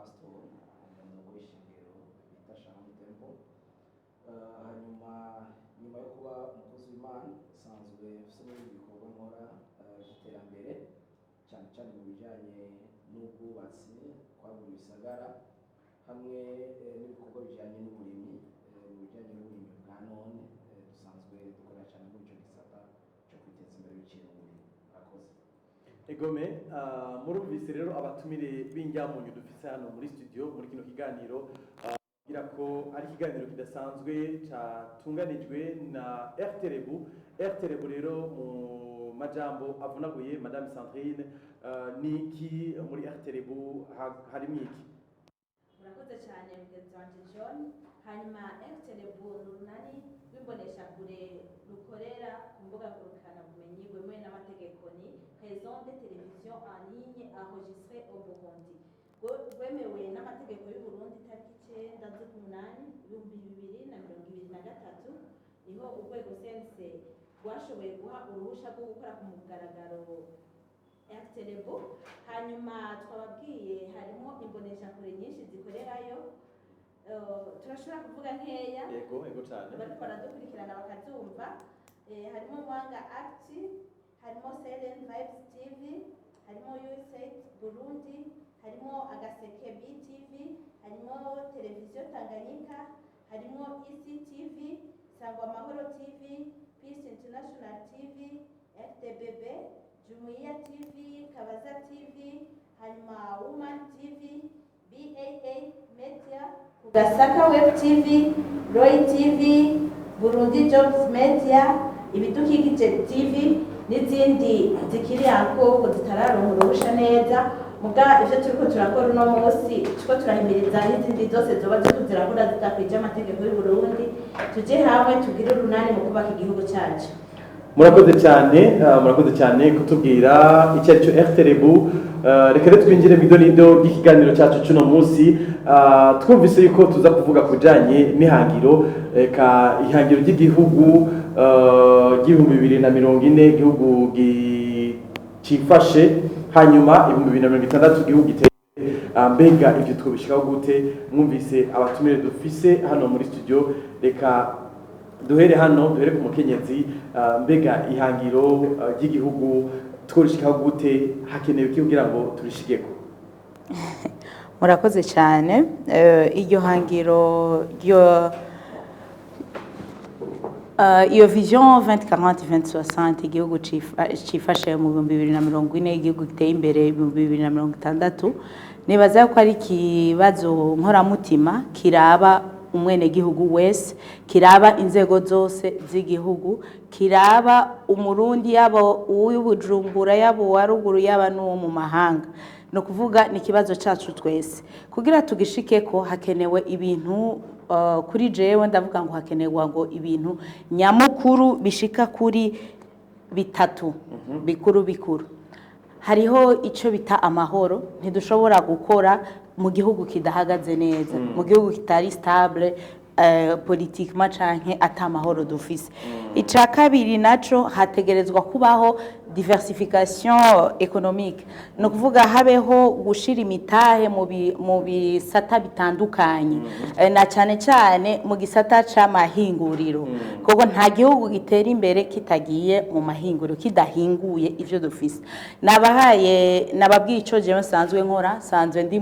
Pastor, umurongo w'ishengero bita Shalom Temple. Hanyuma nyuma yo kuba umukozi w'Imana, nsanzwe mfise n'ibindi bikorwa nkora by'iterambere, cyane cyane mu bijyanye n'ubwubatsi, kwagura ibisagara, hamwe n'ibikorwa bijyanye n'uburimyi, mu bijyanye n'uburimyi bwa none. Dusanzwe dukora cyane muri icyo gisata cyo kwiteza imbere biciye mu burimyi. Murakoze. Egome, murumvise rero abatumire b'injyamunyu dufise hano muri studio muri kino kiganiro, kugira ko ari ikiganiro kidasanzwe catunganijwe na RTRBU. RTRBU rero, mu majambo avunaguye, Madame Sandrine, ni iki muri RTRBU? Harimwo iki? Murakoze cyane, mugenzi wanjye John. Hanyuma RTRBU ni urunani rw'imboneshakure rukorera ku mbuga ngurukanabumenyi rwemewe n'amategeko, ni Réseau de télévision en ligne enregistré au Burundi. Rwemewe n'amategeko y'u Burundi itariki 9 z'umunani 2023, niho urwego CNC rwashoboye guha uruhusha rwo gukora ku mugaragaro RTRBU. Hanyuma twababwiye harimo imboneshakure nyinshi zikorerayo. Turashobora kuvuga nkeya. Ego cyane. Bariko baradukurikirana bakazumva. Harimo Mwanga Act, harimo Selen Vibes TV, harimo USAID Burundi, harimo Agaseke BTV, harimo Televiziyo Tanganyika, harimo ECTV, Sangwa Amahoro TV, Peace International TV, FDBB, Jumuiya TV, Kabaza TV, hanyuma Woman TV, BAA Media, Gasaka Web TV, Roy TV, Burundi Jobs Media, Ibidukikije TV n'izindi zikiri ako zitararonka uruhusha neza. Muga ivyo turiko turakora uno munsi, turiko turahimiriza n'izindi zose zoba ziriko zirakora zidakwije amategeko y'u Burundi, tuje hamwe tugire urunani mu kubaka igihugu cacu. Murakoze cyane, murakoze cyane kutubwira icyo ari cyo RTRBU. Reka rero twinjire mu idonido ry'ikiganiro cyacu cy'uno munsi. Twumvise yuko tuza kuvuga ku bijyanye n'ihangiro, eka ihangiro ry'igihugu ry'ibihumbi 2040, igihugu cifashe, hanyuma 2060, igihugu giteye imbere. Mbega ivyo twobishikaho gute? Mwumvise abatumire dufise hano muri studio. Reka duhere hano, duhere ku mukenyezi. Mbega ihangiro ry'igihugu tworishikaho gute? Hakenewe iki kugira ngo turishikeko? Murakoze cyane. Iryo hangiro ryo iyo vision 2040 2060, igihugu cifashe mu 2040, igihugu giteye imbere 2060, nibaza ko ari ikibazo nkoramutima kiraba umwenegihugu wese, kiraba inzego zose z'igihugu, kiraba Umurundi, yaba uw'i Bujumbura, yaba uwa ruguru, yaba n'uwo mu mahanga. Ni ukuvuga ni ikibazo cyacu twese. Kugira tugishikeko hakenewe ibintu, kuri jewe ndavuga ngo hakenerwa ngo ibintu nyamukuru bishika kuri bitatu bikuru bikuru. Hariho icyo bita amahoro. Ntidushobora gukora mu gihugu kidahagaze neza, mu gihugu kitari stable politiquement canke ata mahoro dufise. Ica kabiri naco, hategerezwa kubaho diversification économique, ni ukuvuga habeho gushira imitahe mu bisata bitandukanye, na cyane cyane mu gisata c'amahinguriro, kuko nta gihugu gitera imbere kitagiye mu mahinguriro, kidahinguye ivyo dufise. Nabahaye, nababwiye ico jewe nsanzwe nkora. Nsanzwe ndi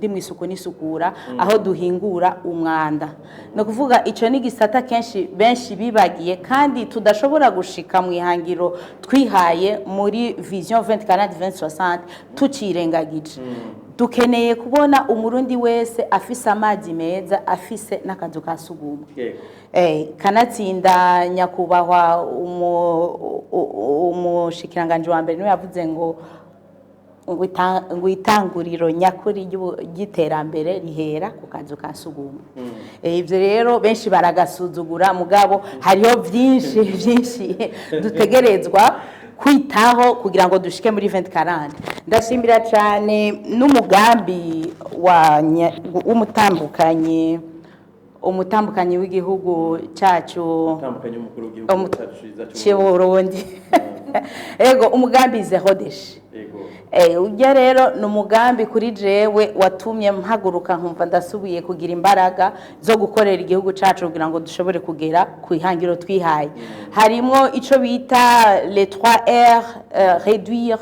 mu isuku n'isukura, aho duhingura umwanda. Ni ukuvuga ico ni igisata kenshi benshi bibagiye, kandi tudashobora gushika mu ihangiro twihaye muri vision 2040 2060 tucirengagije. Dukeneye kubona Umurundi wese afise amazi meza, afise n'akazu ka sugumwe. Kanatsinda nyakubahwa umushikiranganji wa mbere niwe yavuze ngo itanguriro nyakuri ry'iterambere rihera ku kazu ka sugumwe. Ivyo rero benshi baragasuzugura, mugabo hariho vyinshi vyinshi dutegerezwa kwitaho kugira ngo dushike muri 2040. Ndashimira cyane n'umugambi w'umutambukanyi, umutambukanyi w'igihugu cyacu. Utandukanye umukuru w'igihugu cyacu cyiza cy'u Burundi. Ego, umugambi zéro déchet. Ujya rero ni umugambi kuri jewe watumye mpaguruka nkumva ndasubiye kugira imbaraga zo gukorera igihugu cacu kugira ngo dushobore kugera ku ihangiro twihaye. Harimwo ico bita les 3 R, réduire,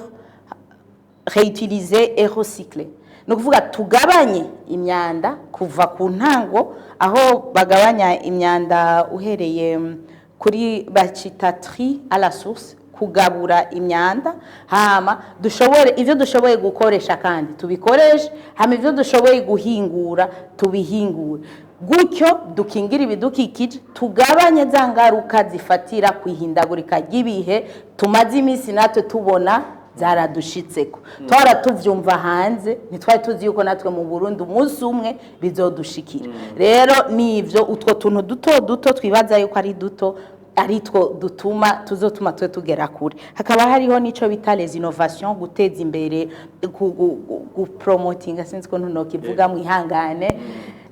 réutiliser et recycler. Ni ukuvuga tugabanye imyanda kuva ku ntango, aho bagabanya imyanda uhereye kuri bacita tri à la source, kugabura imyanda, hama dushobore ivyo dushoboye gukoresha kandi tubikoreshe, hama ivyo dushoboye guhingura tubihingure, gutyo dukingira ibidukikije, tugabanye za ngaruka zifatira ku ihindagurika ry'ibihe tumaze iminsi natwe tubona zaradushitseko. Twara tuvyumva hanze, ntitwari tuzi yuko natwe mu Burundi umunsi umwe bizodushikira. Rero nivyo, utwo tuntu duto duto twibaza yuko ari duto, aritwo dutuma tuzotuma twe tugera kure. Hakaba hariho n'ico bita les innovations, guteza imbere, gupromotinga, sinzi ko ntunokivuga, mwihangane.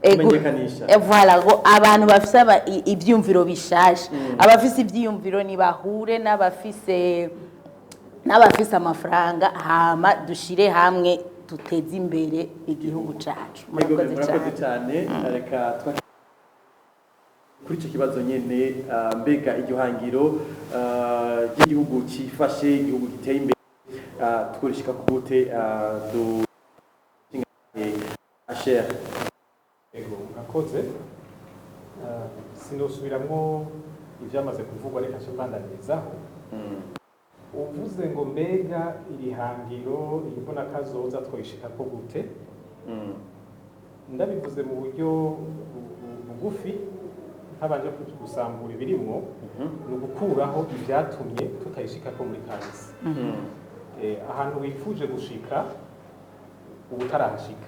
Kumenyekanisha. Voilà, ngo abantu bafise ivyiyumviro bishasha, abafise ivyiyumviro nibahure n'abafise amafaranga, hama dushire hamwe duteze imbere igihugu cacu. Yego, Murakoze murakoze cyane. cyane. Reka kuri icyo kibazo nyene, mbega iryo hangiro ry'igihugu cifashe, igihugu giteye imbere, tworishika gute du asher? Ego, murakoze. Sinosubiramwo ivyamaze kuvugwa, reka nce mbandanirizaho. Uvuze ngo mbega iri hangiro, iyi mbonakazoza twoyishikako gute? Ndabivuze mu buryo bugufi ntabanje gusambura ibirimwo, ni ugukuraho ibyatumye tutayishikako muri kahise. Ahantu wifuje gushika uba utarahashika,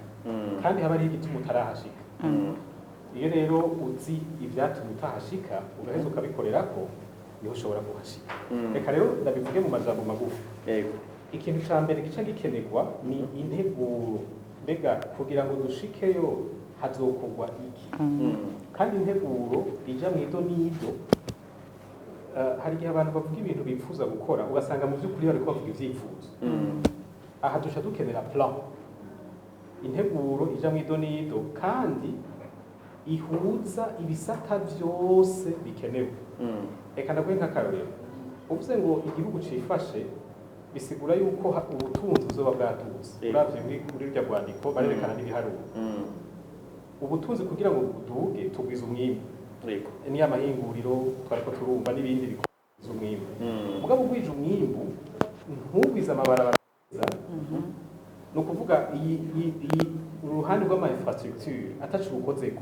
kandi haba hariho igituma utarahashika. Iyo rero uzi ibyatumye utahashika, ugaheza ukabikorerako, niho ushobora kuhashika. Reka rero ndabivuge mu majambo magufi. Ikintu ca mbere gica gikenerwa ni integuro. Mbega kugira ngo dushikeyo hazokorwa iki? Kandi integuro ija mu ido n'ido. Hari igihe abantu bavuga ibintu bifuza gukora, ugasanga mu by'ukuri bariko bavuga ivyifuzo. Aha duca dukenera plan, integuro ija mu ido n'ido kandi ihuza ibisata byose bikenewe. Reka ndaguhe nk'akarorero. Uvuze ngo igihugu cifashe, bisigura yuko ubutunzi buzoba bwaduze. Uravye muri rurya rwandiko barerekana n'ibiharuro. Ubutunzi kugira ngo buduge, tugwiza umwimbu. Niyo amahinguriro twariko turumva n'ibindi bikwiza umwimbu. Mugabo ugwije umwimbu ntugwize amabarabara meza, ni ukuvuga iyi uruhande rw'ama infrastructure atacu rukozeko,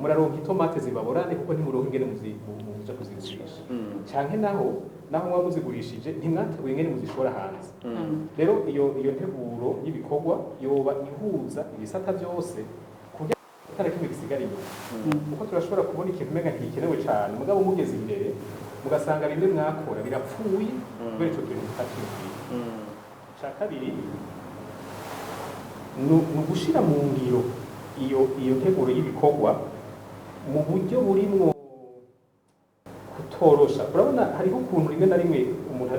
muraronka itomate zibaborane kuko ntimuronka ingene muja kuzigurisha, canke naho muba muzigurishije ntimwateguye ingene muzishora hanze. Rero iyo nteguro y'ibikorwa yoba ihuza ibisata byose kugira atari kimwe gisigara inyuma, kuko turashobora kubona ikintu umenga ntigikenewe cyane, mugabo mugeze imbere mugasanga bimwe mwakora birapfuye kubera ico kintu mutaciyumviye. Icya kabiri ni ugushira mu ngiro iyo nteguro y'ibikorwa mu buryo burimwo kutorosha. Urabona hariho ukuntu rimwe na rimwe umuntu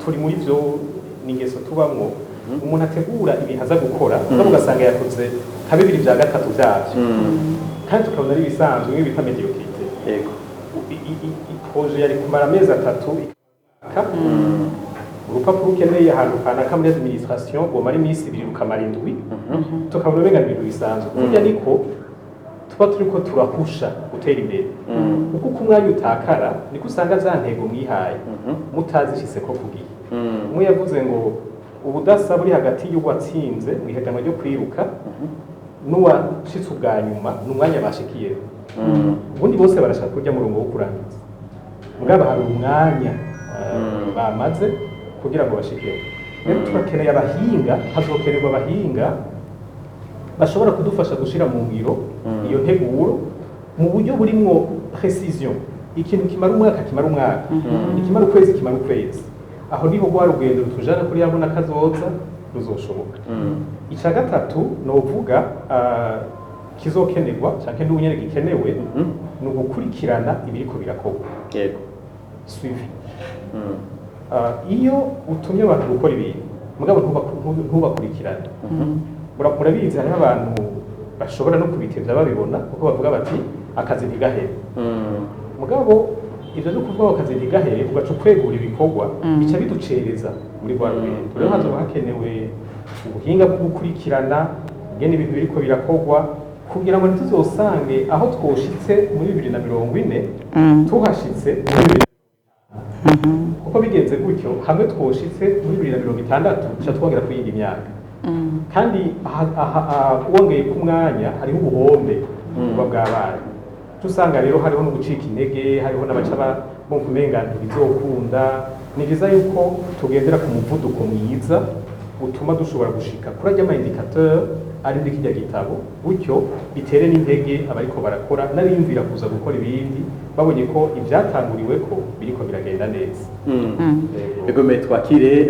turi muri byo, ni ingeso tubamwo, umuntu ategura ibintu aza gukora, mugabo ugasanga yakoze nka bibiri bya gatatu byabyo, kandi tukabona ari ibisanzwe, nk'ibi bita médiocrité. Projet yari kumara amezi 3 ikaka urupapuro ukeneye ahantu kanaka muri administration rwomara iminsi 2 rukamara indwi, tukabona umenga ni ibintu bisanzwe. Kurya niko tuba turiko turahusha gutera imbere, kuko uko umwanya utakara niko usanga za ntego mwihaye mutazishyize ko ku gihe. Umwe yavuze ngo ubudasa buri hagati y'uwatsinze mu ihiganwa ryo kwiruka n'uwashitse ubwa nyuma ni umwanya bashikiyeho. Ubundi bose barashaka kurya murongo wo kurangiza, mugabo hari umwanya bamaze kugira ngo bashikeho. Rero turakeneye abahinga, hazokenerwa abahinga bashobora kudufasha gushira mu ngiro iyo nteguro mu buryo burimwo précision. Ikintu kimara umwaka kimara umwaka, ikimara ukwezi kimara ukwezi. Aho niho rwa rugendo rutujana kuri ya mbona kazoza ruzoshoboka. Icya gatatu novuga kizokenerwa canke n'ubu nyene gikenewe ni ugukurikirana ibiriko birakorwa, suivi. Iyo utumye abantu gukora ibintu Mugabo ntubakurikirane. Murabizi, hariho abantu bashobora no kubitevya babibona, kuko bavuga bati akazi ntigahere. Mugabo ivyo vyo kuvuga ngo akazi ntigahere, ugaca ukwegura ibikorwa, bica biducereza muri rwa rugendo. Rero hazoba hakenewe ubuhinga bwo gukurikirana ingene ibintu biriko birakorwa, kugira ngo ntituzosange aho twoshitse muri 2040 tuhashitse muri 2050, kuko bigenze gutyo, hamwe twoshitse muri 2060, tuca twongera kuyindi myaka. Kandi wongeye ku mwanya, hariho ubuhombe buba bwabaye. Usanga rero hariho no gucika intege, hariho n'abaca bumva umenga ntibizokunda. Ni byiza yuko tugendera ku muvuduko mwiza utuma dushobora gushika kuri arya ma indicateur ari muri kirya gitabo, gutyo bitere n'intege abariko barakora n'abiyumvira kuza gukora ibindi, babonye ko ivyatanguriweko biriko biragenda neza. Yego. Egome, twakire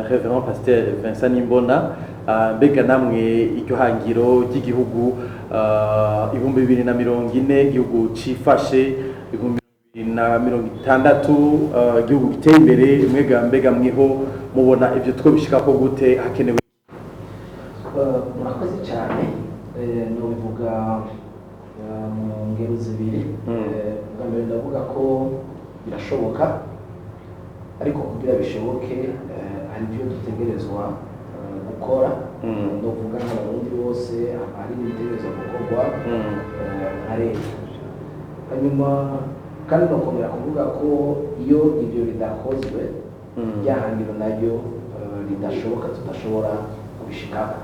Reverend Pasteur Vincent Nimbona. Mbega namwe iryo hangiro ry'igihugu, 2040 igihugu cifashe, 2060 igihugu giteye imbere, mwega mbega mwiho mubona ivyo twobishikako gute? Hakenewe Murakoze cyane. Nobivuga mu ngero zibiri. Bwa mbere ndavuga ko birashoboka, ariko kugira bishoboke hari ibyo dutegerezwa gukora. Ndavuga nk'Abarundi bose, hari n'ibitegerezwa gukorwa nka leta. Hanyuma kandi nokongera kuvuga ko iyo ibyo bidakozwe, rya hangiro naryo ridashoboka, tudashobora kubishikako.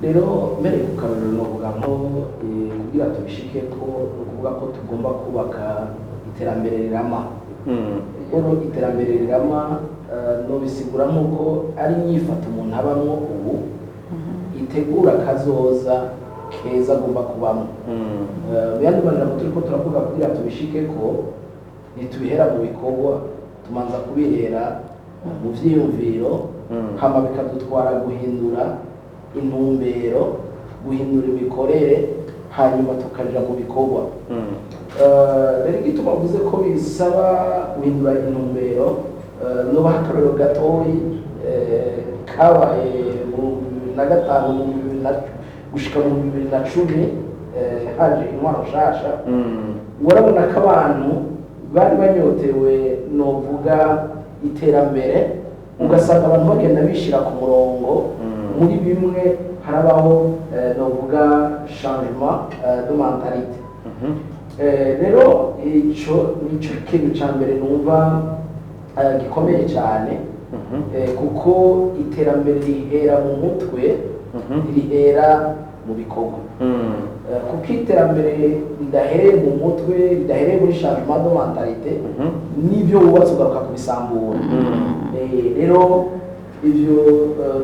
Rero mbere ku karorero novuga nko kugira tubishike ko ni ukuvuga ko tugomba kubaka iterambere rirama. Rero iterambere rirama nobisigura nk'uko ari inyifato umuntu abamwo ubu itegura kazoza keza agomba kubamo. Mu yandi majambo, turiko turavuga kugira tubishike ko ntitubihera mu bikorwa, tumanza kubihera mu vyiyumviro, hama bikadutwara guhindura intumbero, guhindura imikorere, hanyuma tukaja mu bikorwa. Rero igituma mvuze ko bisaba guhindura intumbero, nubaha akarorero gatoyi kabaye mu 2005, mu bibiri na gushika mu 2010, haje intwaro nshasha. Urabona ko abantu bari banyotewe, novuga, iterambere, ugasanga abantu bagenda bishira ku murongo. Muri bimwe harabaho novuga changement de mentalité. Rero ico nico kintu ca mbere numva gikomeye cyane, kuko iterambere rihera mu mutwe, rihera mu bikorwa. Kuko iterambere ridahereye mu mutwe, ridahereye muri changement de mentalité, n'ibyo wubatse ugaruka kubisambura. Rero ivyo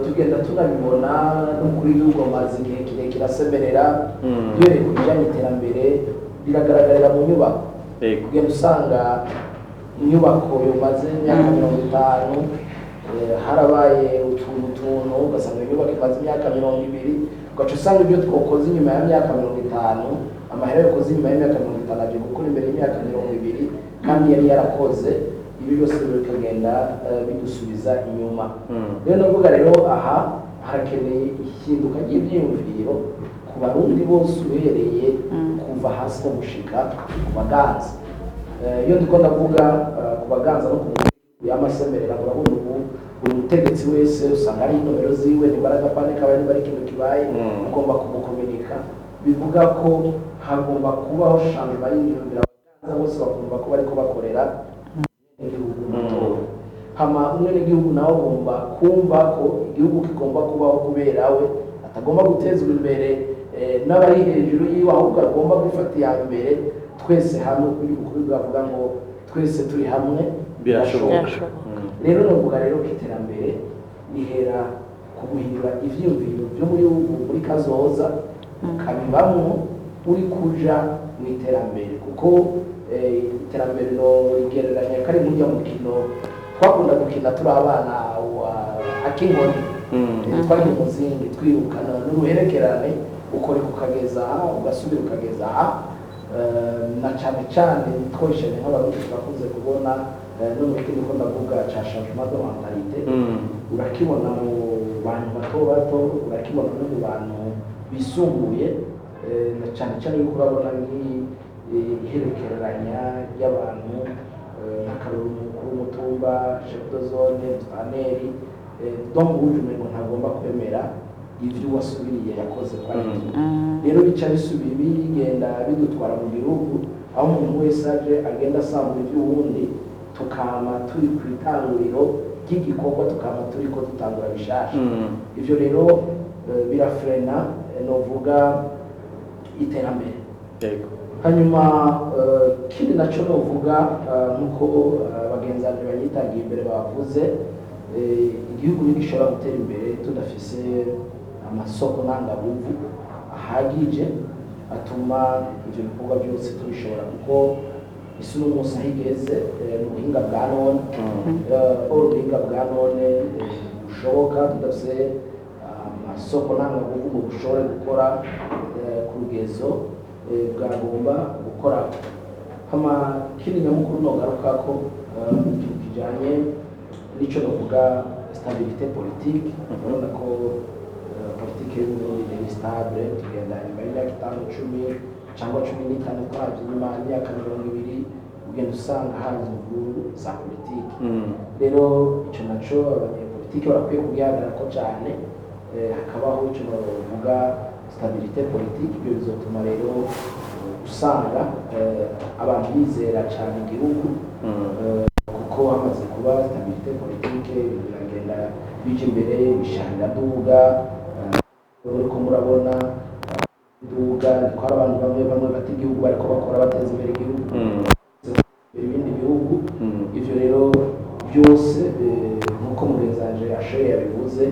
tugenda tunabibona n'umukuru w'igihugu amaze igihe kirekire asemerera. Duhereye ku bijyanye iterambere, biragaragarira mu nyubako. Ugenda usanga inyubako yumaze imyaka 50, harabaye utuntu tuntu, ugasanga inyubako imaze imyaka 20, ugaca usanga ibyo twakoze inyuma ya myaka 50, amahera yakoze inyuma y'imyaka 50 aje gukora imbere y'imyaka 20 kandi yari yarakoze. Ibi byose rero bikagenda bidusubiza inyuma. Rero ndavuga rero aha harakeneye ihinduka ry'ibyiyumviro ku Barundi bose, uhereye kuva hasi no gushika ku baganza. Iyo ndiko ndavuga ku baganza no ku y'amasemerera, urabona ubu buri mutegetsi wese usanga ari inomero ziwe, niba ari agapande kabaye, niba ari ikintu kibaye, ugomba kumukominika. Bivuga ko hagomba kubaho changement y'imyumvire, abaganza bose bakumva ko bariko bakorera igihugu mutoya. Hama umwenegihugu nawe agomba kumva ko igihugu kigomba kubaho kubera we, atagomba gutezwa imbere n'abari hejuru yiwe, ahubwo agomba gufata iya mbere twese hamwe. Kuri mukuru bavuga ngo twese turi hamwe Birashoboka. Birashoboka. Rero novuga rero ko iterambere rihera ku guhindura ivyiyumviro byo muri ubu, muri kazoza ukabibamwo uri kuja mu iterambere, kuko iterambere no rigereranya kari mujya mukino twakunda gukina turi abana wa akinkoni. Twari umuzingi twirukana n'uruherekerane, ukoreka ukageza aha, ugasubira ukageza aha. Na cyane cyane twoshene nk'Abarundi turakunze kubona no mu kindi ko ndavuga ca changement de mentalité. Urakibona mu bantu bato bato, urakibona no mu bantu bisumbuye, na cyane cyane yuko urabona nk'iherekeranya ry'abantu, nk'akarorero umukuru w'umutumba, chef de zone, musitanteri, donc wumva umengo ntagomba kwemera ibyo uwasubiriye yakoze ko ari byo. Rero bica bisubiye bigenda bidutwara mu gihugu aho umuntu wese aje agenda asambura iby'uwundi, tukama turi ku itanguriro ry'igikorwa, tukama turi ko dutangura bishasha. Ivyo rero birafrena, novuga iterambere. Hanyuma kindi naco novuga, nkuko bagenzi banje banyitangiye imbere bavuze, igihugu ntigishobora gutera imbere tudafise amasoko ntangabuvu ahagije atuma ivyo bikorwa byose tubishobora, kuko isi uno munsi aho igeze, ni ubuhinga bwa none. Ubuhinga bwa none bushoboka tudafise amasoko ntangabuvu ngo bushobore gukora ku rugezo bwagomba gukora. Hama kindi nyamukuru nogarukako, ikintu kijanye n'ico novuga stabilité politique. Urabona ko politike y'Uburundi ntiri stable. Tugenda nyuma y'imyaka 5, 10 cyangwa 15, turavye inyuma y'imyaka 20, ugenda usanga haza imvururu za politike. Rero ico naco abanyepolitike barakwiye kugihagararako cane, hakabaho ico bavuga stabilité politique. Ibyo bizotuma rero usanga abantu bizera cane igihugu, kuko hamaze kuba stabilité politique, ibintu biragenda bija imbere, ibishahara biraduga. Uriko murabona duga, niko hari abantu bamwe bamwe bata igihugu bariko bakora bateza imbere igihugu, ibindi bihugu. Ivyo rero byose, nkuko mugenzi wanje Ashere yabivuze,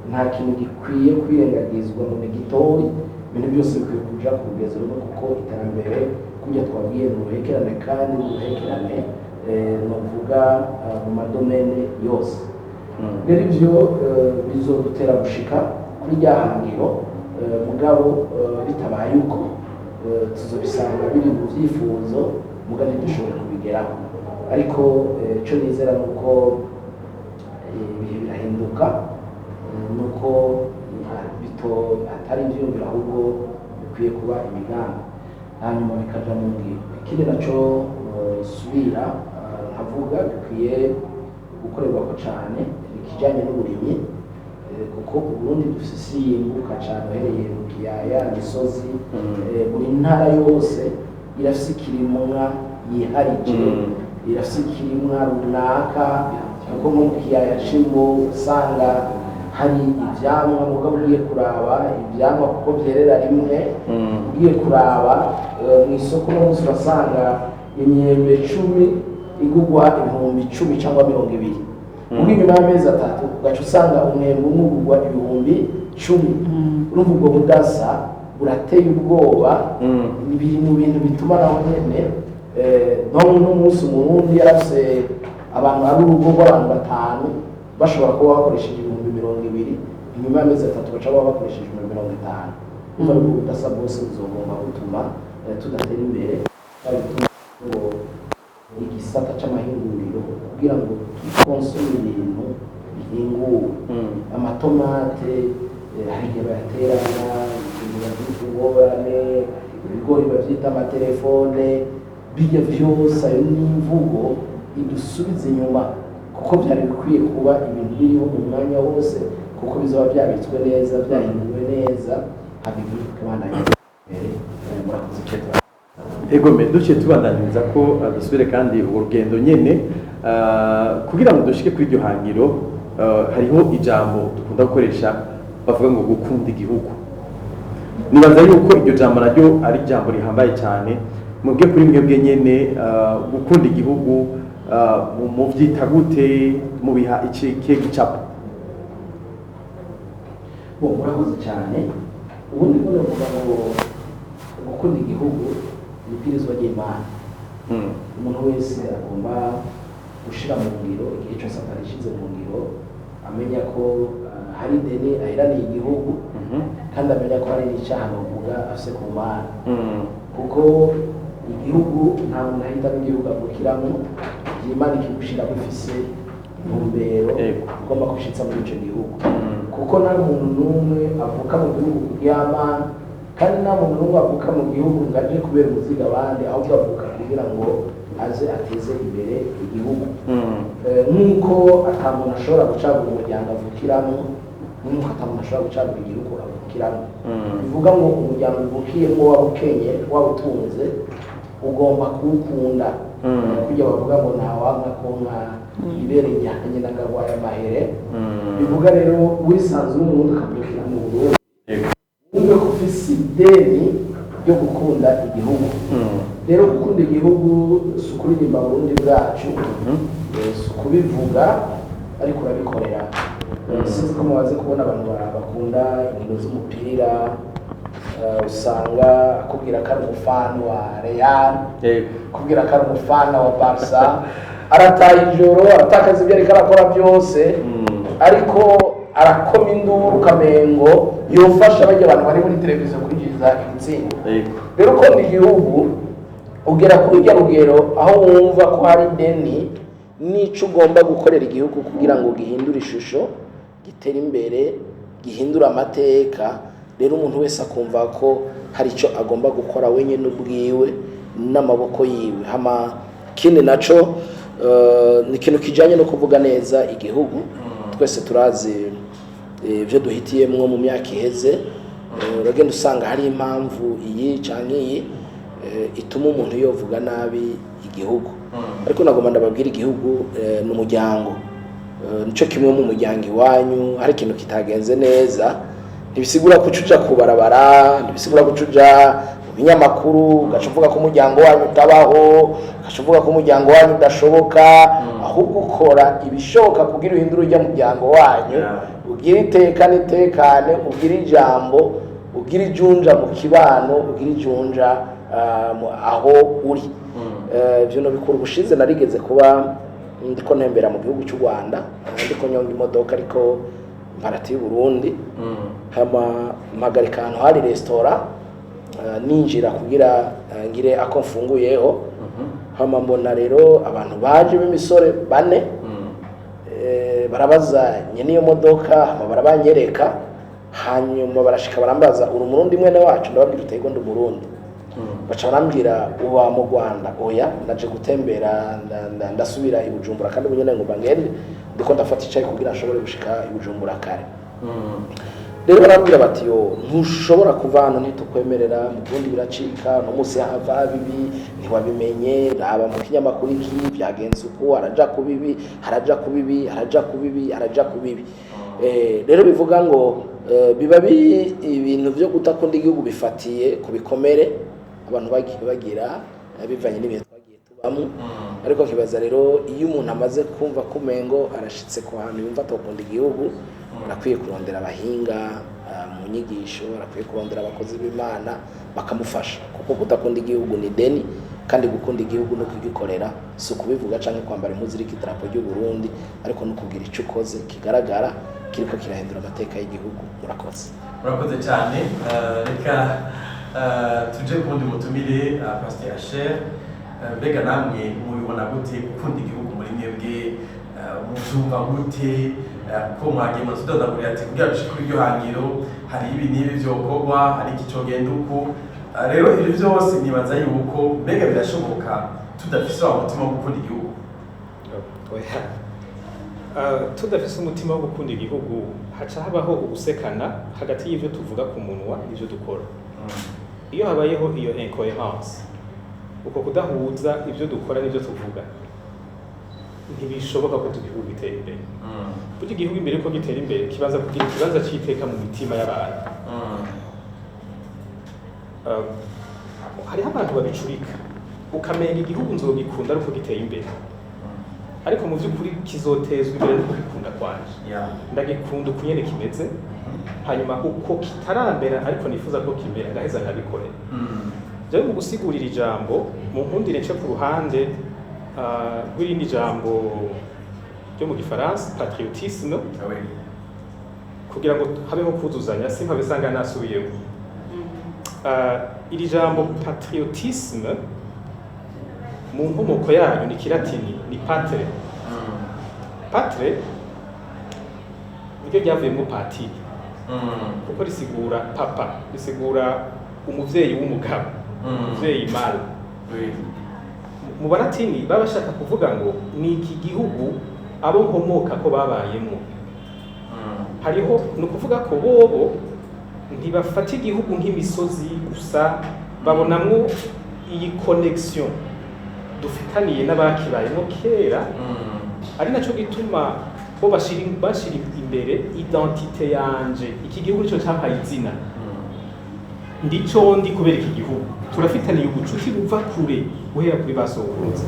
nta kintu gikwiye kwirengagizwa ngo ni gitoyi. Ibintu byose bikwiye kuja ku rugezo rumwe, kuko iterambere kurya twabwiye ni uruhekerane, kandi ni uruhekerane, novuga mu madomene yose. Rero ivyo bizodutera gushika kuri rya hangiro, mugabo bitabaye uko, tuzobisanga biri mu vyifuzo, muga ntidushobore kubigeraho. Ariko ico nizera ni uko ibihe birahinduka, nuko bito atari ivyiyumviro, ahubwo bikwiye kuba imigambi, hanyuma bikaja mu ngiro. Ikindi naco subira nkavuga bikwiye gukorerwako cane, ikijanye n'uburimyi, kuko Uburundi dufise isi yimbuka cane, uhereye mu kiyaya, imisozi, buri ntara yose irafise ikirimwa yiharije, irafise ikirimwa runaka, kuko nko mu kiyaya c'Imbo usanga hari ivyamwa, mugabo ugiye kuraba ivyamwa kuko vyerera rimwe, ugiye kuraba mu isoko no munsi urasanga imyembe 10 igugwa 10.000 cyangwa 20.000. Ubwo inyuma y'amezi 3 ugaca usanga umwembe umwe ugugwa 10.000. Urumva ubwo budasa burateye ubwoba. Biri mu bintu bituma naho nyene, no munsi Umurundi yarafise abantu, ari urugo rw'abantu batanu, bashobora kuba bakoresheje 20.000, inyuma y'amezi 3 baca baba bakoresheje 50.000. Urumva rero ubwo budasa bwose buzogomba gutuma tudatera imbere. Bituma ngo igisata c'amahinguriro kugira ngo tukonsome ibintu bihinguwe, amatomate, hari igihe bayaterana, ibintu bavyita ingorane, ibigori bavyita amatelefone, bijya vyose. Ayo ni imvugo idusubiza inyuma, kuko byari bikwiye kuba ibintu biriho mu mwanya wose, kuko bizaba byabitswe neza, byahinduwe neza, hama igihugu kibandanya imbere. Murakoze icyo. Ego me duciye tubandaniriza ko dusubire kandi urwo rugendo nyene, kugira ngo dushike kuri iryo hangiro, hariho ijambo dukunda gukoresha bavuga ngo gukunda igihugu. Nibaza yuko iryo jambo naryo ari ijambo rihambaye cyane. Mwebwe kuri mwebwe nyene, gukunda igihugu muvyita gute? Mubiha iki kihe gicapo? Bo, murakoze cyane. Ubundi bwo navuga ngo gukunda igihugu ni ibwirizwa ry'Imana. Umuntu wese agomba gushira mu ngiro, igihe cyose atarishize mu ngiro, amenya ko hari ideni aheraniye igihugu, kandi amenya ko hari n'icyaha bavuga afise ku Mana, kuko igihugu nta muntu ahitamo igihugu avukiramo. Imana ikigushiramo ifise ntumbero Yego. ugomba gushitsa muri ico gihugu, kuko nta muntu n'umwe avuka mu gihugu kuryamana, kandi nta muntu n'umwe avuka mu gihugu ngo aje kubera umuzigo abandi, ahubwo avuka kugira ngo aze ateze imbere igihugu. Nk'uko ata muntu ashobora gucagura umuryango avukiramo, nk'uko ata muntu ashobora gucagura igihugu avukiramo. Bivuga ngo umuryango uvukiyemo, waba ukenye waba utunze, ugomba kuwukunda. Kujya bavuga ngo ntawanga konka ibere rya nyina ngo arwaye amahere. Bivuga rero wisanze uri Umurundi, ukavukira mu Burundi, wumve ko ufise ideni ryo gukunda igihugu. Rero gukunda igihugu si ukuririmba Burundi bwacu, si ukubivuga, ariko urabikorera. Sinzi ko mumaze kubona abantu bakunda inkino z'umupira, usanga akubwira ko ari umufana wa Real, akubwira ko ari umufana wa Barca, arataha ijoro, aratakaza ibyo ariko arakora byose, ariko arakoma induru ukamengo yofasha bajya abantu bari muri televiziyo kwinjiza ibitsinda. Rero ukunda igihugu ugera kuri urya rugero aho wumva ko hari ideni n'ico ugomba gukorera igihugu kugira ngo gihindure ishusho, gitere imbere, gihindure amateka. Rero umuntu wese akumva ko hari icyo agomba gukora wenyine ubwiwe n'amaboko yiwe. Hama ikindi naco, ni ikintu kijanye no kuvuga neza igihugu. Twese turazi ibyo duhitiyemwo mu myaka iheze. Uragenda usanga hari impamvu iyi canke iyi ituma umuntu yovuga nabi igihugu, ariko nagomba ndababwira, igihugu ni umuryango. Nico kimwe mu muryango iwanyu hari ikintu kitagenze neza, ntibisigura ko uca kubarabara, ntibisigura ko uja mu binyamakuru ugaca uvuga ko umuryango wanyu utabaho, ugaca uvuga ko umuryango wanyu udashoboka. Ahubwo ukora ibishoboka kugira uhindure ujya muryango wanyu, ugire iteka n'itekane, ugire ijambo, ugire ijunja mu kibano, ugire ijunja aho uri. Ivyo nobikura ubushize narigeze kuba ndiko ntembera mu gihugu cy'u Rwanda, ndiko nyonga imodoka ariko imparati y'u Burundi, hama mpagarika ahantu hari resitora, ninjira kugira ngire ako mfunguyeho. Hama mbona rero abantu baje b'imisore bane, barabaza nyene iyo modoka, hama barabanyereka. Hanyuma barashika barambaza: "Uri Umurundi mwene wacu?" Ndababwira uti: "Ego, ndi Umurundi." Baca barambwira: "Uba mu Rwanda?" "Oya, naje gutembera, ndasubira i Bujumbura, kandi ubu nyene ngomba ngende, ndiko ndafata icayi kugira nshobore gushika i Bujumbura kare." Rero barambwira bati: "Yo, ntushobora kuva hano, ntitukwemerera, mu Burundi biracika, no munsi hava bibi, ntiwabimenye, raba mu kinyamakuru iki byagenze uku, haraja ku bibi, haraja ku bibi, haraja ku bibi, haraja ku bibi." Rero bivuga ngo biba ibintu byo kudakunda igihugu bifatiye ku bikomere abantu bagiye bagira, bivanye n'ibihe twagiye tubamo. Ariko nkibaza rero, iyo umuntu amaze kumva ko umengo arashitse ku hantu yumva atokunda igihugu, arakwiye kurondera abahinga mu nyigisho, arakwiye kurondera abakozi b'Imana bakamufasha, kuko kudakunda igihugu ni deni, kandi gukunda igihugu no kugikorera si ukubivuga canke kwambara impuzu iriko idarapo ry'u Burundi, ariko no kugira ico ukoze kigaragara kiriko kirahindura amateka y'igihugu. Murakoze. Murakoze cyane. Reka tuje ku wundi mutumire, Pasiteri Asher. Mbega namwe mubibona gute gukunda igihugu muri mwebwe? Muvyumva gute? Ko mwagiye mutudondagurira ati kugira dushike kuri iryo hangiro hari ibi n'ibi vyokorwa, hari iki cogenda uku. Rero ibyo vyose nibaza yuko mbega birashoboka tudafise wa mutima wo gukunda igihugu? Oya. Tudafise umutima wo gukunda igihugu, haca habaho ugusekana hagati y'ivyo tuvuga ku munwa n'ivyo dukora. Iyo habayeho iyo incoherence, uko kudahuza ibyo dukora n'ibyo tuvuga, ntibishoboka ko igihugu gitera imbere. Burya igihugu imbere yuko gitera imbere kibanza kugira ikibanza c'iteka mu mitima y'abantu. Hariho abantu babicurika, ukamenga igihugu nzogikunda ari uko giteye imbere, ariko mu by'ukuri kizotezwa imbere no kugikunda kwanje. Ndagikunda uko nyene kimeze, hanyuma uko kitarambera ariko nifuza ko kimera, ngaheza nkabikorera. Jewe mu gusigurira ijambo, mu nkundire nce ku ruhande rw'irindi jambo ryo mu gifaransa patriotisme, kugira ngo habeho kuzuzanya, simpabe sanga nasubiyemo. Iri jambo patriotisme mu nkomoko yayo ni kilatini, ni pater. Patre niryo ryavuyemo patiri, kuko risigura papa, risigura umuvyeyi w'umugabo, umuvyeyi male. Mu Balatini baba bashaka kuvuga ngo ni iki gihugu abo nkomoka ko babayemo. Hariho, ni ukuvuga ko bobo ntibafata igihugu nk'imisozi gusa, babonamwo iyi connexion dufitaniye n'abakibayemo kera, ari naco gituma bo bashira imbere identité yanje. Iki gihugu nico campaye izina, ndico ndi kubera iki gihugu, turafitaniye ubucuti buva kure guhera kuri ba sokuruza.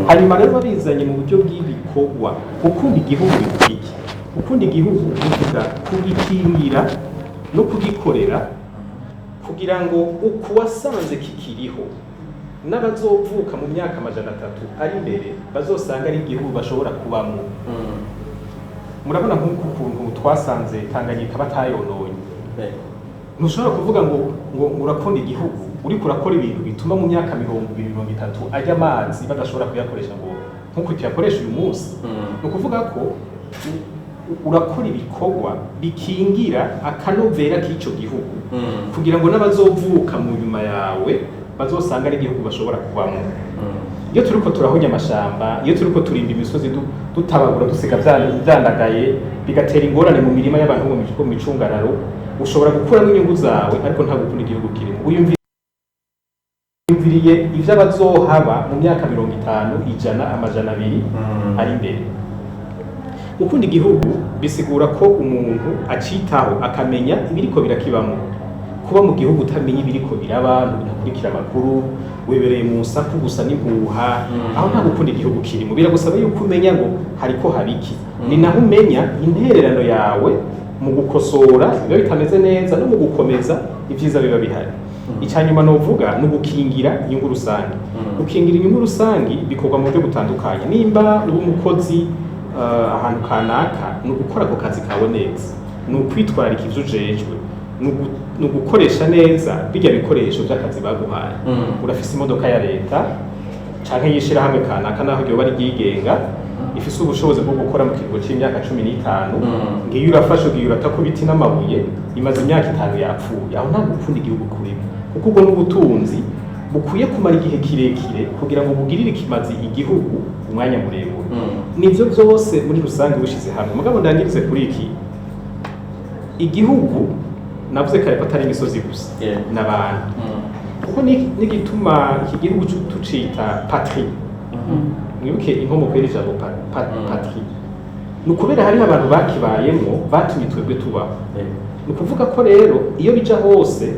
Hanyuma rero babizanye mu buryo bw'ibikorwa. Gukunda igihugu bivuga iki? Gukunda igihugu bivuga kugikingira no kugikorera, kugira ngo uko wasanze kikiriho n'abazovuka mu myaka 300 ari imbere bazosanga ari igihugu bashobora kubamo. Murabona nk'uku kuntu twasanze Tanganyika batayononye. Ntushobora kuvuga ngo urakunda igihugu uriko urakora ibintu bituma mu myaka 20, 30 ajya amazi badashobora kuyakoresha ngo nk'uko tuyakoresha uyu munsi. Ni ukuvuga ko urakora ibikorwa bikingira akanovera k'ico gihugu, kugira ngo n'abazovuka mu nyuma yawe bazosanga ari igihugu bashobora kubamo. Iyo turiko turahonya amashamba, iyo turiko turimba imisozi, dutabagura, dusiga vyandagaye, bigatera ingorane mu mirima y'abantu bo mu micungararo, ushobora gukuramo inyungu zawe, ariko nta gukunda igihugu kirimo. Wiyumviriye ivyo abazohaba mu myaka 50, 100, 200 ari imbere. Gukunda igihugu bisigura ko umuntu acitaho, akamenya ibiriko birakibamo. Kuba mu gihugu utamenya ibiriko biraba, ntukurikira amakuru, wibereye mu nsaku gusa n'impuha, aho nta gukunda igihugu kirimo. Biragusaba yuko umenya ngo hariko habiki. Ni naho umenya intererano yawe mu gukosora biba bitameze neza no mu gukomeza ibyiza biba bihari. Icya nyuma novuga ni ugukingira inyungu rusange. Gukingira inyungu rusange bikorwa mu buryo butandukanye. Nimba uri umukozi ahantu kanaka, ni ugukora ako kazi kawe neza, ni ukwitwararika ivyo ujejwe, ni ugukoresha neza bijya bikoresho by'akazi baguhaye. Urafise imodoka ya leta canke y'ishirahamwe kanaka, naho ryoba ari ryigenga, ifise ubushobozi bwo gukora mu kiringo c'imyaka 15, ngiyo urafashe ugiye urata ku biti n'amabuye, imaze imyaka 5 yapfuye. Aho nta gukunda igihugu kurimo, kuko ubwo n'ubutunzi bukwiye kumara igihe kirekire kugira ngo bugirire ikimazi igihugu umwanya muremure. Nivyo byose muri rusange wishize hamwe. Mugabo ndangirize kuri iki: igihugu navuze kare ko atari imisozi gusa, n'abantu, kuko n'igituma iki gihugu tucita patrie, mwibuke inkomoko y'iri jambo patrie, ni ukubera hariho abantu bakibayemwo batumye twebwe tubaho. Ni ukuvuga ko rero iyo bija hose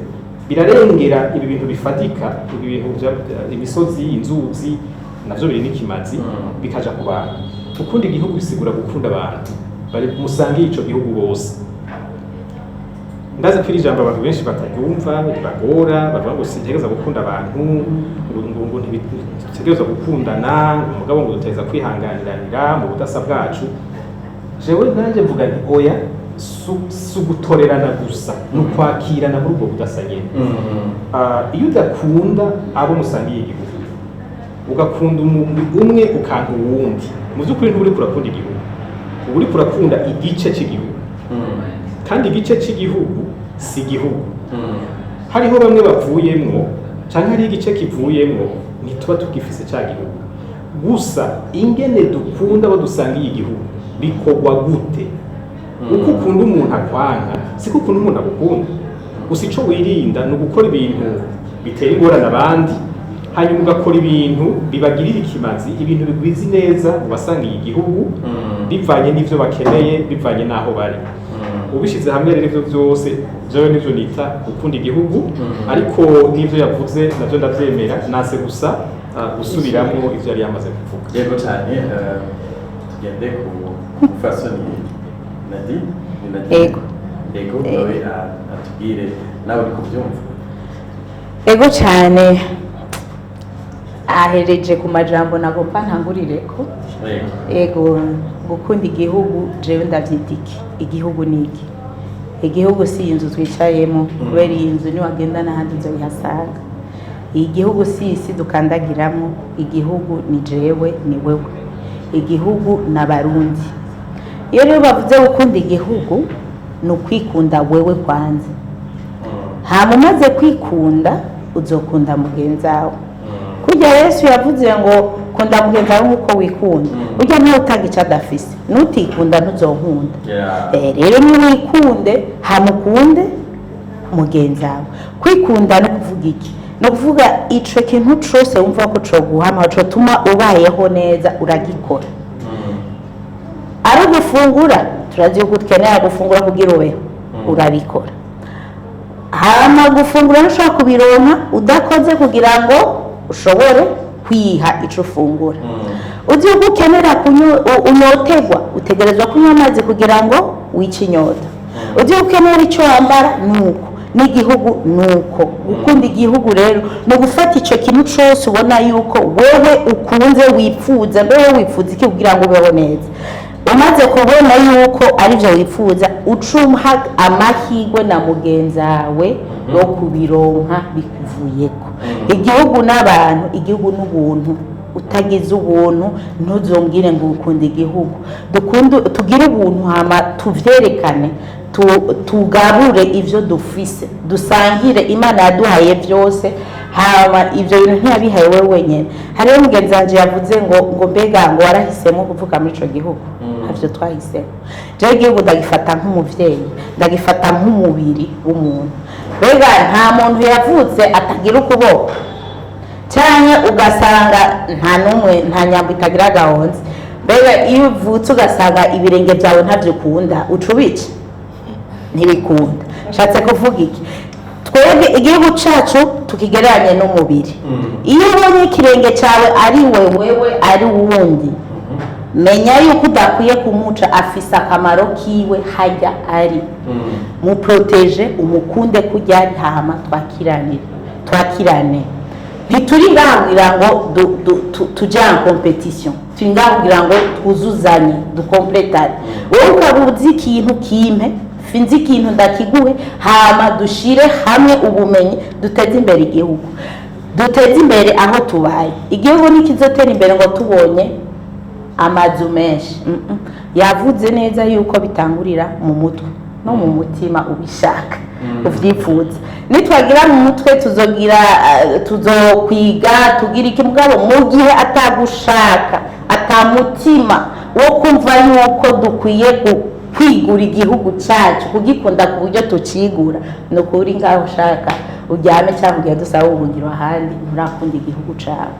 birarengera ibi bintu bifatika, ibi bintu imisozi, inzuzi, navyo biri n'ikimazi, bikaja ku bantu. Gukunda igihugu bisigura gukunda abantu bari musangiye ico gihugu bose. Ndazi ko iri jambo abantu benshi bataryumva, ribagora, bavuga ngo sintegereza gukunda abantu, ngo ntibitegereza gukundana, ngo mugabo ngo dutegereza kwihanganiranira mu budasa bwacu. Jewe nanjye mvuga nti oya, si ugutorerana gusa, ni ukwakirana muri ubwo budasa nyene. Iyo udakunda abo musangiye igihugu, ugakunda umugwi umwe ukanka uwundi, mu by'ukuri ntuba uriko urakunda igihugu, uba uriko urakunda igice cy'igihugu, kandi igice cy'igihugu si igihugu. Hariho bamwe bavuyemwo canke hariho igice kivuyemwo, ntituba tugifise ca gihugu. Gusa ingene dukunda abo dusangiye igihugu bikorwa gute? Uko ukunda umuntu akwanka siko ukunda umuntu agukunda. Gusa ico wirinda ni ugukora ibintu bitera ingorane abandi, hanyuma ugakora ibintu bibagirira ikimazi, ibintu bigwiza ineza mu basangiye igihugu, bivanye n'ivyo bakeneye, bivanye n'aho bari. Ubishyize hamwe rero ivyo byose, jewe nivyo nita gukunda igihugu. Ariko n'ivyo yavuze navyo ndavyemera, nase gusa gusubiramwo ivyo yari yamaze kuvuga. Yego cyane. Tugende ku mufasoni Nadi, ni Nadi? Yego. Yego, nawe atubwire nawe uri kubyumva. Ego cyane, ahereje ku majambo nagomba ntangurireko. Yego. Ego, gukunda igihugu jewe ndavyita iki? Igihugu ni iki? Igihugu si inzu twicayemo, kubera iyi nzu niwagenda n'ahandi uzoyihasanga. Igihugu si isi dukandagiramo. Igihugu ni jewe, ni wewe. Igihugu ni Abarundi. Iyo rero bavuze gukunda igihugu, ni ukwikunda wewe kwanza. Hama umaze kwikunda, uzokunda mugenzi wawe. Kurya Yesu yavuze ngo kunda mugenzi wawe nk'uko wikunda, burya ntawe utanga icyo adafise. Nutikunda, ntuzonkunda. Rero niwikunde, hama ukunde mugenzi wawe. Kwikunda no kuvuga iki? Ni ukuvuga ico kintu cose wumva ko coguhama, cotuma ubayeho neza, uragikora. Ari ugufungura, turazi yuko ukenera gufungura kugira ubeho, urabikora. Hama gufungura ntushobora kubironka udakoze kugira ngo ushobore kwiha ico ufungura. Uzi yuko ukenera kunywa, unyotegwa, utegerezwa kunywa amazi kugira ngo wice inyota. Uzi yuko ukenera icyo wambara, nuko n'igihugu nuko. Gukunda igihugu rero ni ugufata icyo kintu cyose ubona yuko wewe ukunze, wipfuza. Mbe wowe wipfuza iki kugira ngo ubeho neza? Umaze kubona yuko aribyo wifuza, ucumha amahirwe na mugenzi wawe yo kubironka bikuvuyeko. Igihugu n'abantu, igihugu n'ubuntu. Utagize ubuntu, ntuzombwire ngo ukunda igihugu. Dukunde, tugire ubuntu, hama tuvyerekane, tugabure ivyo dufise, dusangire. Imana yaduhaye byose, hama ivyo bintu ntiyabihaye wewe wenyene. Hariho mugenzi wanje yavuze ngo mbega ngo warahisemo kuvuka muri ico gihugu? Ntavyo twahisemo. Jewe igihugu ndagifata nk'umuvyeyi, ndagifata nk'umubiri w'umuntu. Mbega nta muntu yavutse atagira ukuboko, cyangwa ugasanga nta n'umwe, nta nyambo itagira agahonze? Mbega iyo uvutse ugasanga ibirenge byawe ntabyo ukunda, uca ubica? Ntibikunda. Nshatse kuvuga iki? Twebwe igihugu cyacu tukigereranye n'umubiri. Iyo ubonye ikirenge cyawe ari we wewe ari wundi, menya yuko udakwiye kumuca. Afise akamaro kiwe hajya ari. Muprotéger, umukunde kujya ari, hama twakiranire, twakirane. Ntituri ngaha kugira ngo tuje en compétition, turi ngaha kugira ngo twuzuzanye, dukompletane. Wowe ukaba uzi ikintu, kimpe, sinzi ikintu, ndakiguhe, hama dushire hamwe ubumenyi, duteze imbere igihugu, duteze imbere aho tubaye. Igihugu ntikizotera imbere ngo tubonye amazu menshi. Yavuze neza yuko bitangurira mu mutwe no mu mutima, ubishaka, uvyifuza. Nitwagira mu mutwe, tuzogira tuzokwiga, tugira iki, mugabo mu gihe atagushaka, atamutima wo kumva yuko dukwiye kwigura igihugu cyacu, kugikunda ku buryo tukigura, ni ukuri ngaho ushaka uryame cyangwa ugende usaba ubuhungiro ahandi, nturakunda igihugu cyawe.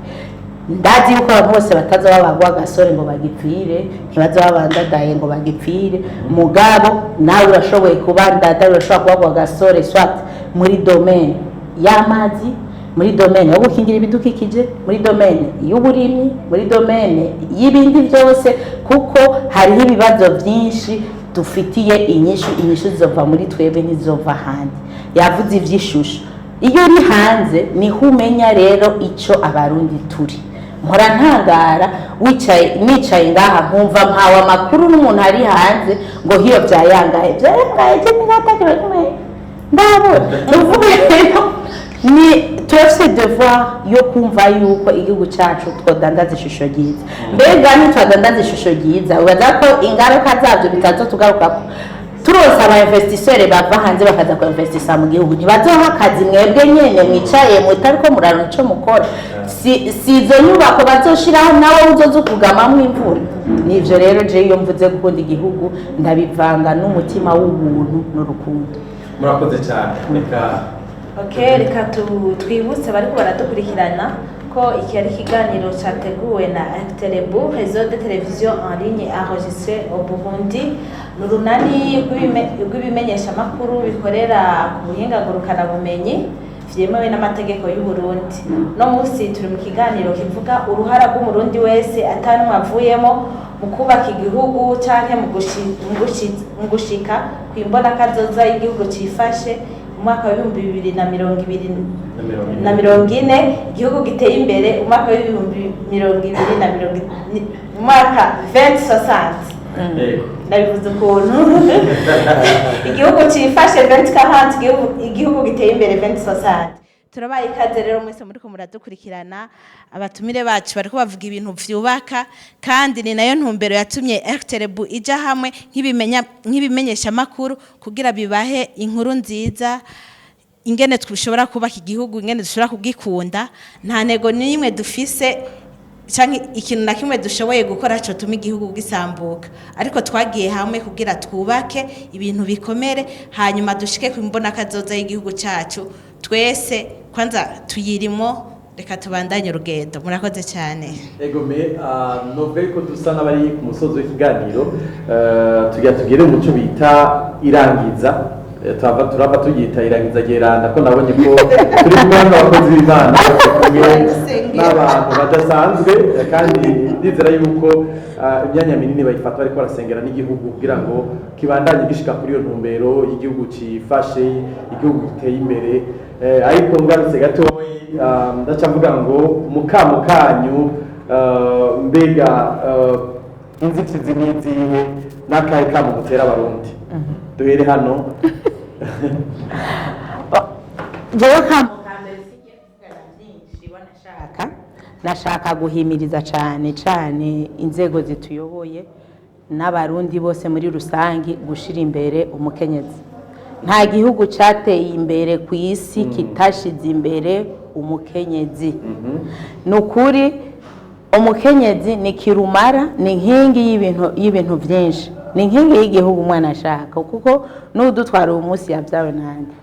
Ndazi yuko abantu bose bataza babagwa agasore ngo bagipfire, ntibaza babandadaye ngo bagipfire. Mugabo nawe urashoboye kuba ndadaye, urashobora kubagwa agasore, soit muri domaine y'amazi, muri domaine yo gukingira ibidukikije, muri domaine y'uburimyi, muri domaine y'ibindi byose, kuko hariho ibibazo byinshi dufitiye inyishu. Inyishu zizova muri twebwe, ntizova ahandi. Yavuze iby'ishusho. Iyo uri hanze niho umenya rero icyo Abarundi turi. Mpora ntangara, wicaye, nicaye ngaha nkumva mpawe amakuru n'umuntu ari hanze ngo hiyo byayangaye, byayangaye, je ntigatakiwe kumwe ndabona. Ni ukuvuga rero ni turafise devoir yo kumva yuko igihugu cyacu twodandaza ishusho ryiza. Mbega ntitwadandaza ishusho ryiza, ubaza ko ingaruka zabyo bitazotugarukako? Turose aba investisseurs bava hanze bakaza ku investissa mu gihugu, ntibazoha akazi mwebwe nyene mwicaye mutariko muraronka ico mukora? Si izo nyubako bazoshiraho, nawe uzoza ukugamamwo imvura? Nivyo rero, je iyo mvuze gukunda igihugu, ndabivanga n'umutima w'ubuntu n'urukundo. Murakoze cyane, reka Okay, reka twibutse bariko baradukurikirana ko iki ari ikiganiro cyateguwe na RTLB, réseau de télévision en ligne enregistré au Burundi. Ni urunani rw'ibimenyeshamakuru bikorera ku buhinga ngurukanabumenyi vyemewe n'amategeko y'u Burundi. No munsi turi mu kiganiro kivuga uruhara rw'Umurundi wese atanumwe avuyemo mu kubaka igihugu canke mu gushika kw'imbonakazoza y'igihugu cifashe mu mwaka wa 2040, igihugu giteye imbere umwaka w'ibihumbi mirongo ibiri na mirongo mu mwaka 2060. Ndabivuze ukuntu: igihugu cifashe 2040, igihugu giteye imbere 2060. Turabaye ikaze rero mwese muriko muradukurikirana. Abatumire bacu bariko bavuga ibintu vyubaka, kandi ni nayo ntumbero yatumye RTRB ija hamwe nk'ibimenya nk'ibimenyesha makuru kugira bibahe inkuru nziza, ingene twushobora kubaka igihugu, ingene dushobora kugikunda. Nta ntego n'imwe dufise canke ikintu na kimwe dushoboye gukora cyo tuma igihugu gisambuka, ariko twagiye hamwe kugira twubake ibintu bikomere, hanyuma dushike ku mbona kazoza y'igihugu cyacu twese. Kwanza tuyirimo, reka tubandanye urugendo. Murakoze cyane. Egome, novuga yuko dusa n'abari ku musozi w'ikiganiro. Tugira tugere mu cyo bita irangiza. Turava tuyita irangiza geranda, ko nabonye ko turi kumwe n'abakozi b'Imana, turi kumwe n'abantu badasanzwe, kandi ndizera yuko imyanya minini bayifata bariko barasengera n'igihugu kugira ngo kibandanye gishika kuri iyo ntumbero y'igihugu cifashe, igihugu giteye imbere. Ariko ngarutse gatoyi, ndaca mvuga ngo mukamo kanyu, mbega inzitizi n'izihe, n'akahe kamo mutera Abarundi? Duhere hano. Jewe kamo kambere, singiye kuvugana byinshi, nashaka guhimiriza cyane cyane inzego zituyoboye n'Abarundi bose muri rusange gushira imbere umukenyezi. Nta gihugu cyateye imbere ku isi kitashize imbere umukenyezi. Ni ukuri, umukenyezi ni kirumara, ni inkingi y'ibintu byinshi, ni inkingi y'igihugu. Umwana ashaka kuko n'udutwara uyu munsi yabyawe n'andi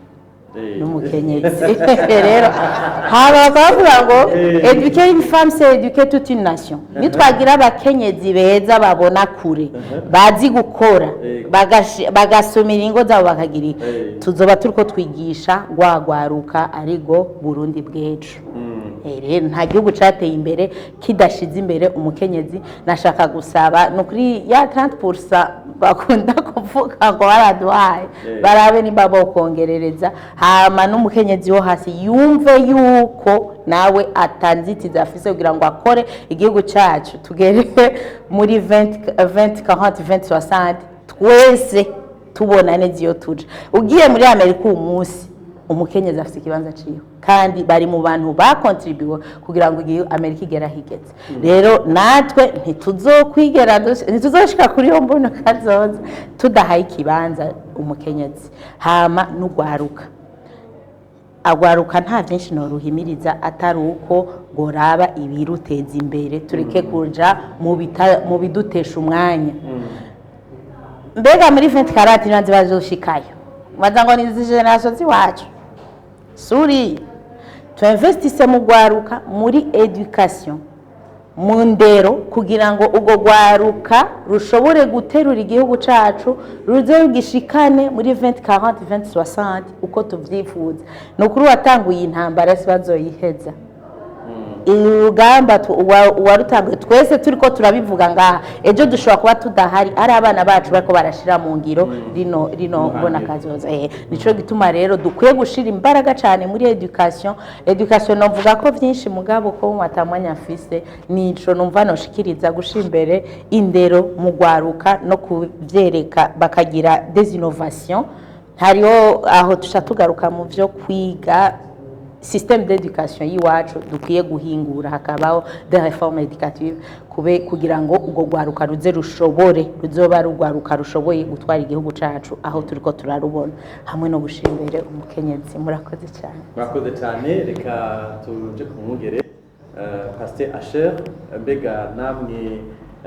n'umukenyezi. Rero haba bavuga ngo "Éduquer une femme, c'est éduquer toute une nation." Nitwagira abakenyezi beza, babona kure, bazi gukora, bagasumira ingo zabo, bakagira tuzoba turiko twigisha rwagwaruka arigo Burundi bw'ejo. Rero nta gihugu cateye imbere kidashize imbere umukenyezi. Nashaka gusaba, ni ukuri, ya 30% bakunda kuvuga ngo baraduhaye, barabe nimba bokongerereza, hama n'umukenyezi wo hasi yumve yuko nawe atanzitizi afise kugira ngo akore igihugu cacu, tugere muri 20 20 40 20 60, twese tubona neza iyo tuja. Ugiye muri Amerika uyu munsi, umukenyezi afite ikibanza ciwe, kandi bari mu bantu bakontribuwe kugira ngo igihe Amerika igere aho igeze. Rero natwe ntituzokwigera ntituzoshika kuri iyo mbono kazoza tudahaye ikibanza umukenyezi. Hama n'ugwaruka, agwaruka nta byinshi noruhimiriza atari uko goraba ibiruteza imbere, tureke kuja mu bidutesha umwanya. Mbega muri 2040 nanzi bazoshikayo? Baza ngo ni izi génération z'iwacu. Suri tuinvestisse mu gwaruka, muri éducation, mu ndero, kugira ngo ubwo gwaruka rushobore guterura igihugu cacu, ruze rugishikane muri 2040 2060 uko tuvyifuza. Ni ukuri, watanguye intambara si bazoyiheza. Urugamba uwarutanguye, twese turiko turabivuga ngaha, ejo dushobora kuba tudahari, ari abana bacu bariko barashira mu ngiro rino mbona kazoza. Nico gituma rero dukwiye gushira imbaraga cyane muri éducation. Éducation, novuga ko vyinshi, mugabo ko atamwanya mfise, nico numva noshikiriza: gushira imbere indero mu gwaruka no kuvyereka bakagira des innovations. Hariho aho tuca tugaruka mu vyo kwiga, système d'éducation y'iwacu dukwiye guhingura, hakabaho des réformes éducatives kube kugira ngo ubwo rwaruka ruze rushobore, ruzoba rugwaruka rushoboye gutwara igihugu cacu aho turiko turarubona, hamwe no gushira imbere umukenyezi. Murakoze cyane. Murakoze cyane. Reka tuje ku mwungere, Pasteur Asher. Mbega namwe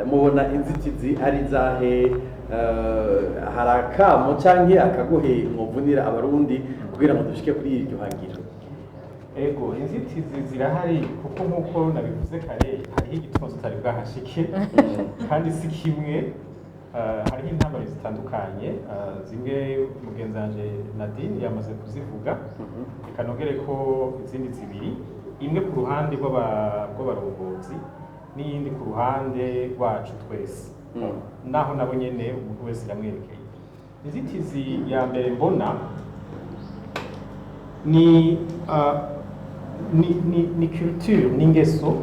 mubona inzitizi ari izahe? Hari akamo canke akagohe mwovunira Abarundi kugira ngo dushike kuri iryo hangiro? Ego, inzitizi zirahari, kuko nk'uko nabivuze kare, hariho igituma tutari bwahashike, kandi si kimwe. Hariho intambara zitandukanye. Zimwe mugenzi wanje Nadine yamaze kuzivuga, reka nongere ko izindi zibiri: imwe ku ruhande rw'abarongozi n'iyindi ku ruhande rwacu twese, naho nabo nyene umuntu wese iramwerekeye. Inzitizi ya mbere mbona ni culture, ni ingeso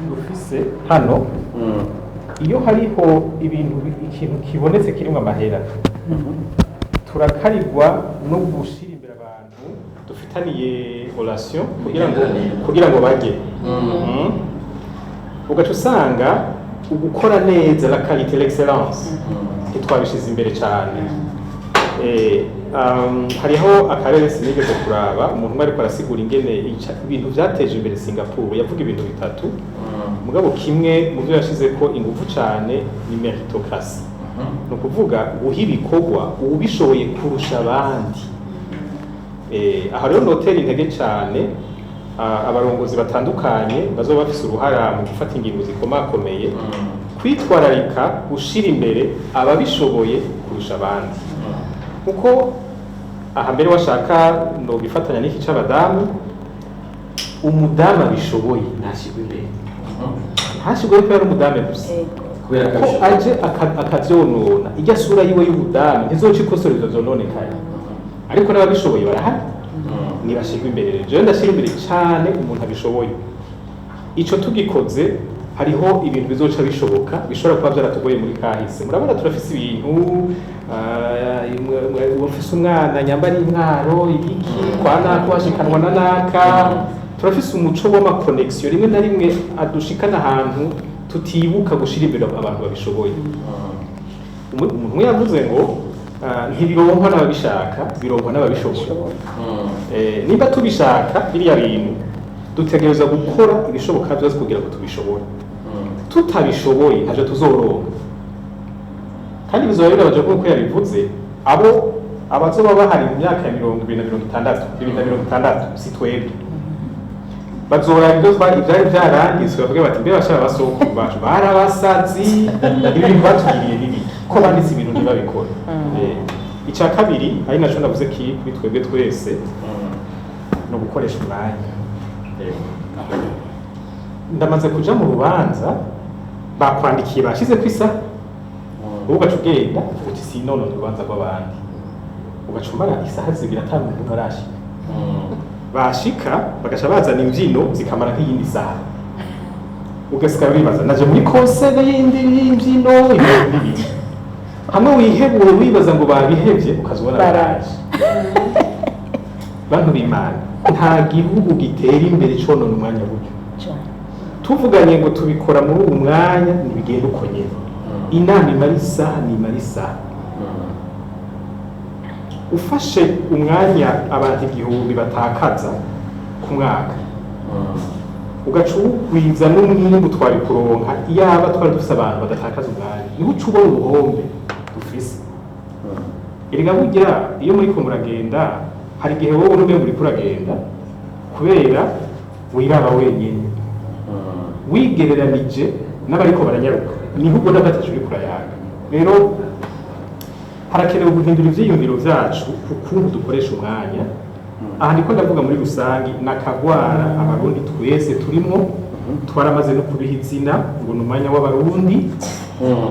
dufise hano. Iyo hariho ibintu ikintu kibonetse kirimo amahera, turakarirwa no gushira imbere abantu. dufitaniye relation kugira ngo bajye. Ugaca usanga ugukora neza, la qualité, l'excellence, ntitwabishize imbere cyane. Hariho akarere sinigeze kuraba umuntu umwe ariko arasigura ingene ibintu vyateje imbere Singapore. Yavuga ibintu bitatu, mugabo kimwe mu byo yashize ko ingufu cyane ni meritocracy, ni ukuvuga guha ibikorwa uwubishoboye kurusha abandi. Aha rero notera intege cyane abarongozi batandukanye bazoba bafise uruhara mu gufata ingingo zikomakomeye kwitwararika gushira imbere ababishoboye kurusha abandi, kuko aha mbere washaka no gifatanya n'iki c'abadamu. Umudamu abishoboye ntashyirwe imbere, ntashyirwe ko yari umudamu gusa, kubera ko aje akavyonona irya sura yiwe y'ubudamu, ntizoca ikosora ivyo vyononekaye. Ariko n'ababishoboye barahari, nibashirwa imbere. Rero jewe ndashyira imbere cane umuntu abishoboye. Ico tugikoze, hariho ibintu bizoca bishoboka bishobora kuba byaratugoye muri kahise. Murabona turafise ibintu, ufise umwana nyambara intwaro ibiki kwa naka washikanwa na naka. Turafise umuco w'ama connexions rimwe na rimwe adushikana ahantu tutibuka gushira imbere abantu babishoboye. Umuntu umwe yavuze ngo ntibironkwa n'ababishaka, bironkwa n'ababishoboye. Nimba tubishaka biriya bintu, dutegereza gukora ibishoboka byose kugira ngo tubishobore. Tutabishoboye, ntacyo tuzoronka, kandi bizoba bibabaje nk'uko yabivuze. Abo abazoba bahari mu myaka ya 2060, 2060, si twebwe, bazora ibyo ibyari byaranditswe, bavuge bati: "Mbe bashaka basokuru bacu barabasazi, ibi bintu batugiriye ni biki ko banditse ibintu ntibabikore?" Icya kabiri, ari naco navuze kiri kuri twebwe twese, ni ugukoresha umwanya. Ndamaze kuja mu rubanza bakwandikiye, bashize ku isaha, wowe ugaca ugenda uti: "Sinonona urubanza rw'abandi." Ugaca umara isaha 2 ata muntu umwe arashika. Bashika bagaca bazana imbyino zikamara nk'iyindi saha, ugasigara wibaza: "Naje muri concert y'indi y'imbyino?" Ibintu n'ibindi hamwe wihebuye wibaza ngo babihevye, ukazibona baraje. Bantu b'Imana, nta gihugu gitera imbere conona umwanya buryo. Tuvuganye ngo tubikora muri uwu mwanya, ntibigenda uko nyene. Inama imara isaha nimara isaha. Ufashe umwanya abantu 1000 batakaza ku mwaka, ugaca uwugwiza n'umwimbu twari kuronka iyaba twari dufise abantu badatakaza umwanya, niho uca ubona ubuhombe dufise. Erega burya iyo muriko muragenda, hari igihe wowe n'umengo uriko uragenda kubera wiraba wenyine, wigereranije n'abariko baranyaruka, niho ubona ko ataco uriko urayaga. Rero harakenewe guhindura ivyiyumviro vyacu ku kuntu dukoresha umwanya. Aha ndiko ndavuga muri rusangi, nakagwara Abarundi twese turimwo, twaramaze no kubiha izina ngo ni umwanya w'Abarundi.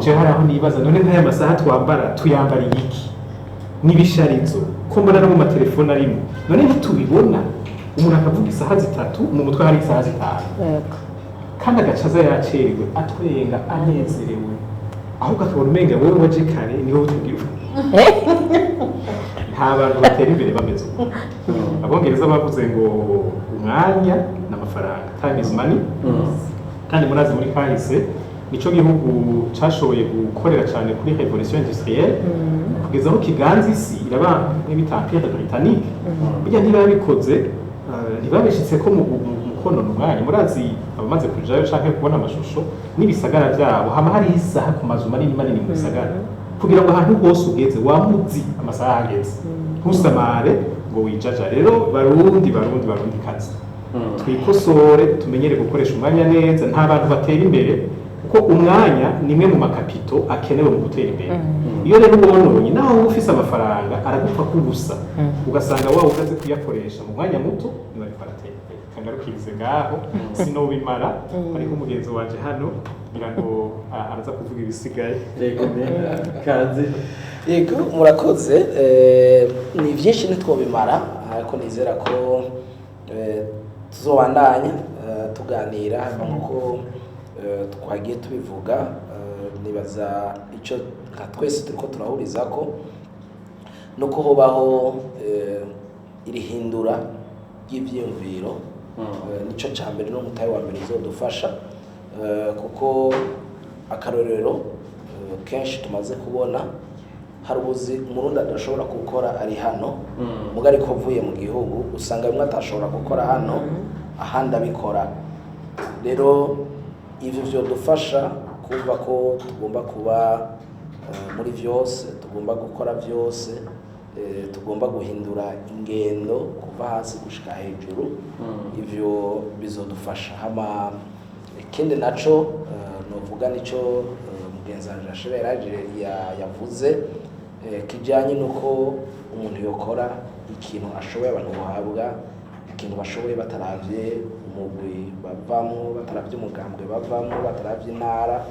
Je hari aho nibaza: none nk'aya masaha twambara tuyambariye iki, n'ibisharizo ko mbona no mu matelefone arimo? None ntitubibona? Umuntu akavuga isaha 3, mu mutwe hari isaha 5, kandi agaca aza yacerewe, atwenga, anezerewe, ahubwo akabona umenga wewe waje kare niwe utubwira. Nta bantu batera imbere bameze uko. Abongereza bavuze ngo umwanya n'amafaranga, time is money. Kandi murazi muri kahise nico gihugu cashoboye gukorera cyane kuri révolution industrielle kugeza aho kiganza isi, iraba nk'ibita Empire Britannique. Burya ntibabikoze, ntibabishitse ko mu konona umwanya. Murazi abamaze kujayo canke kubona amashusho n'ibisagara vyabo, hama hariho isaha ku mazu manini manini mu bisagara, kugira ngo ahantu hose ugeze wamuzi amasaha ageze, ntusamare ngo wijaja. Rero Barundi, Barundi, Barundi kazi, twikosore, tumenyere gukoresha umwanya neza. Nta bantu batera imbere, kuko umwanya ni imwe mu ma capitaux akenewe mu gutera imbere. Iyo rero uwononye, naho wowe ufise amafaranga aragupfa kubusa, ugasanga wawe ukaze kuyakoresha mu mwanya muto, niba ariko aratera imbere. Kangarukirize ngaho, sinobimara. Hariho umugenzi wanje hano, ngira ngo araza kuvuga ibisigaye. Yego, kaze. Yego, murakoze. Ni byinshi ntitwobimara, ariko nizera ko tuzobandanya tuganira. Hanyuma nk'uko twagiye tubivuga, nibaza icyo nka twese turiko turahuriza ko nuko hobaho Iri hindura ry'ivyiyumviro nico ca mbere n'umutahe wa mbere uzodufasha, kuko akarorero, kenshi tumaze kubona hari ubuzi Umurundi adashobora gukora ari hano, muga ariko uvuye mu gihugu usanga bimwe atashobora gukora hano ahandi abikora. Rero ivyo vyodufasha kumva ko tugomba kuba muri vyose, tugomba gukora vyose, tugomba guhindura ingendo kuva hasi gushika hejuru. Ivyo bizodufasha. Hama ikindi naco novuga nico mugenzi wanje Rachel yavuze, kijanye nuko umuntu yokora ikintu ashoboye, abantu bohabwa ikintu bashoboye bataravye umugwi bavamwo, bataravye umugambwe bavamwo, bataravye intara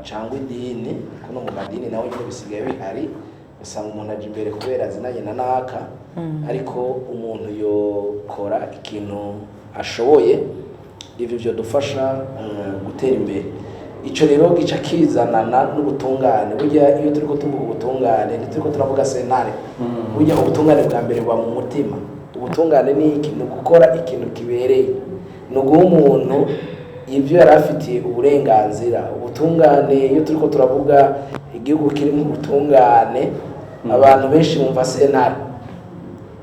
cangwa idini, kuko no mu madini naho nyene bisigaye bihari, usanga umuntu aja imbere kubera azinanye na naka. Ariko umuntu yokora ikintu ashoboye, ivyo vyodufasha gutera imbere. Ico rero gica kizanana n'ubutungane. Burya iyo turiko tuvuga ubutungane ntituriko turavuga sentare. Burya ubutungane bwa mbere buba mu mutima. Ubutungane ni iki? Ni ugukora ikintu kibereye, ni uguha umuntu ibyo yari afitiye uburenganzira. Ubutungane, iyo turiko turavuga igihugu kirimo ubutungane, abantu benshi bumva sentare.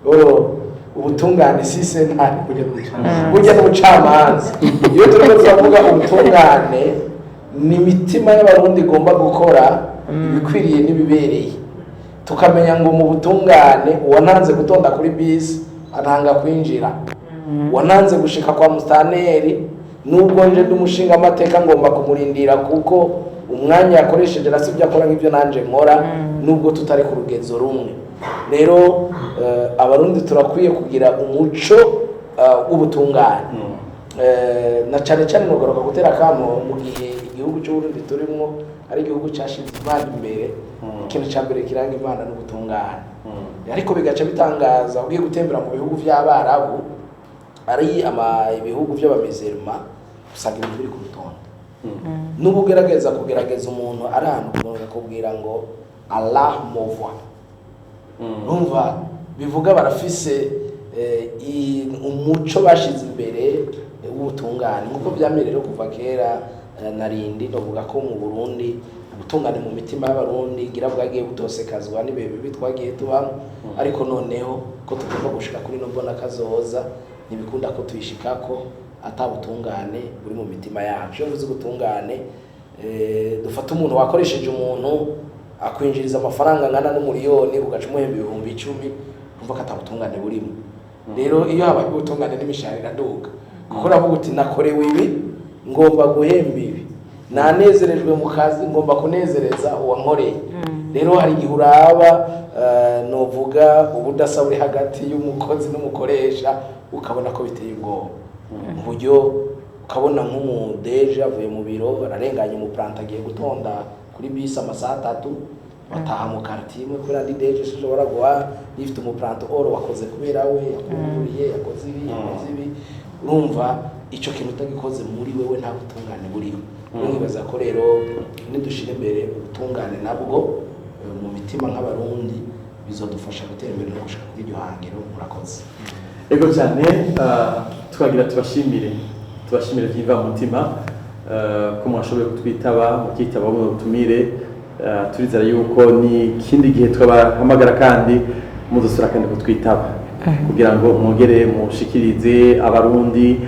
Oh, ubutungane si sentare, burya n'ubucamanza. Iyo turiko turavuga ubutungane, ni imitima y'Abarundi igomba gukora ibikwiriye n'ibibereye, tukamenya ngo mu butungane uwantanze gutonda kuri bisi antanga kwinjira, uwantanze gushika kwa mustaneri, nubwo nje ndi umushingamateka ngomba kumurindira kuko umwanya yakoresheje na sibyo akora nk'ibyo nanje nkora, nubwo tutari ku rugezo rumwe. Rero Abarundi turakwiye kugira umuco w'ubutungane. Na cane cane nugaruka gutera akamo mu gihe igihugu cy'Uburundi turimwo ari igihugu cyashize Imana imbere. Ikintu ca mbere kiranga Imana n'ubutungane, ariko bigaca bitangaza ugiye gutembera mu bihugu vy'Abarabu, ari ama ibihugu by'abamizerma, usanga ibintu biri ku rutonde. N'ubu ugerageza kugerageza umuntu ari ahantu akakubwira ngo "Allah me voit". Urumva bivuga barafise umuco bashize imbere w'ubutungane nk'uko byamye rero kuva kera. Narindi novuga ko mu Burundi ubutungane mu mitima y'Abarundi ngira bwagiye butosekazwa n'ibihe bibi twagiye tubamo, ariko noneho ko tugomba gushika kuri no mbona kazoza, ntibikunda ko tuyishikako ata butungane buri mu mitima yacu. Iyo mvuze ubutungane, dufata umuntu wakoresheje umuntu akwinjiriza amafaranga angana n'umuriyoni, ugaca umuhemba 10,000, umva ko ata butungane burimo. Rero iyo habaye ubutungane n'imishahara iraduga, kuko uravuga uti nakorewe ibi, ngomba guhemba ibi, nanezerejwe mu kazi, ngomba kunezereza uwankoreye. Rero hari igihe uraba novuga ubudasa buri hagati y'umukozi n'umukoresha, ukabona ko biteye ubwoba, mu buryo ukabona nk'umudeje avuye mu biro ararenganya umuplanta agiye gutonda kuri bisi amasaha 3, bataha mu quartier imwe, kubera ndi deje sinshobora guha ifite umuplanta oro wakoze kubera we yakunguriye, yakoze ibi, yakoze ibi. Urumva ico kintu utagikoze muri wewe nta butungane buriho. Rero nkibaza ko rero nidushira imbere ubutungane nabwo mu mitima nk'Abarundi, bizodufasha gutera imbere no gushika kuri iryo hangiro. Murakoze. Ego cyane, twagira tubashimire byiva mu mutima ko mwashoboye kutwitaba, mukitaba buno butumire. Turizera yuko ni ikindi gihe twabahamagara kandi muzosura kandi kutwitaba kugira ngo mwongere mushikirize Abarundi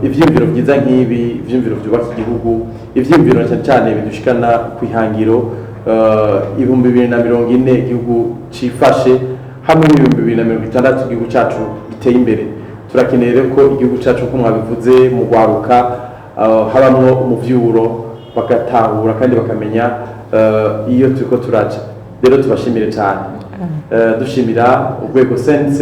ivyiyumviro vyiza nk'ibi, ivyiyumviro vyubaka igihugu, ivyiyumviro cyane cyane bidushikana ku ihangiro 2040 igihugu cifashe, hamwe n'2060 igihugu cyacu giteye imbere. Turakeneye rero ko igihugu cyacu, ko mwabivuze, mu rwaruka habamwo umuvyuro, bagatahura kandi bakamenya iyo turiko turaca. Rero tubashimire cyane. Dushimira urwego CNC,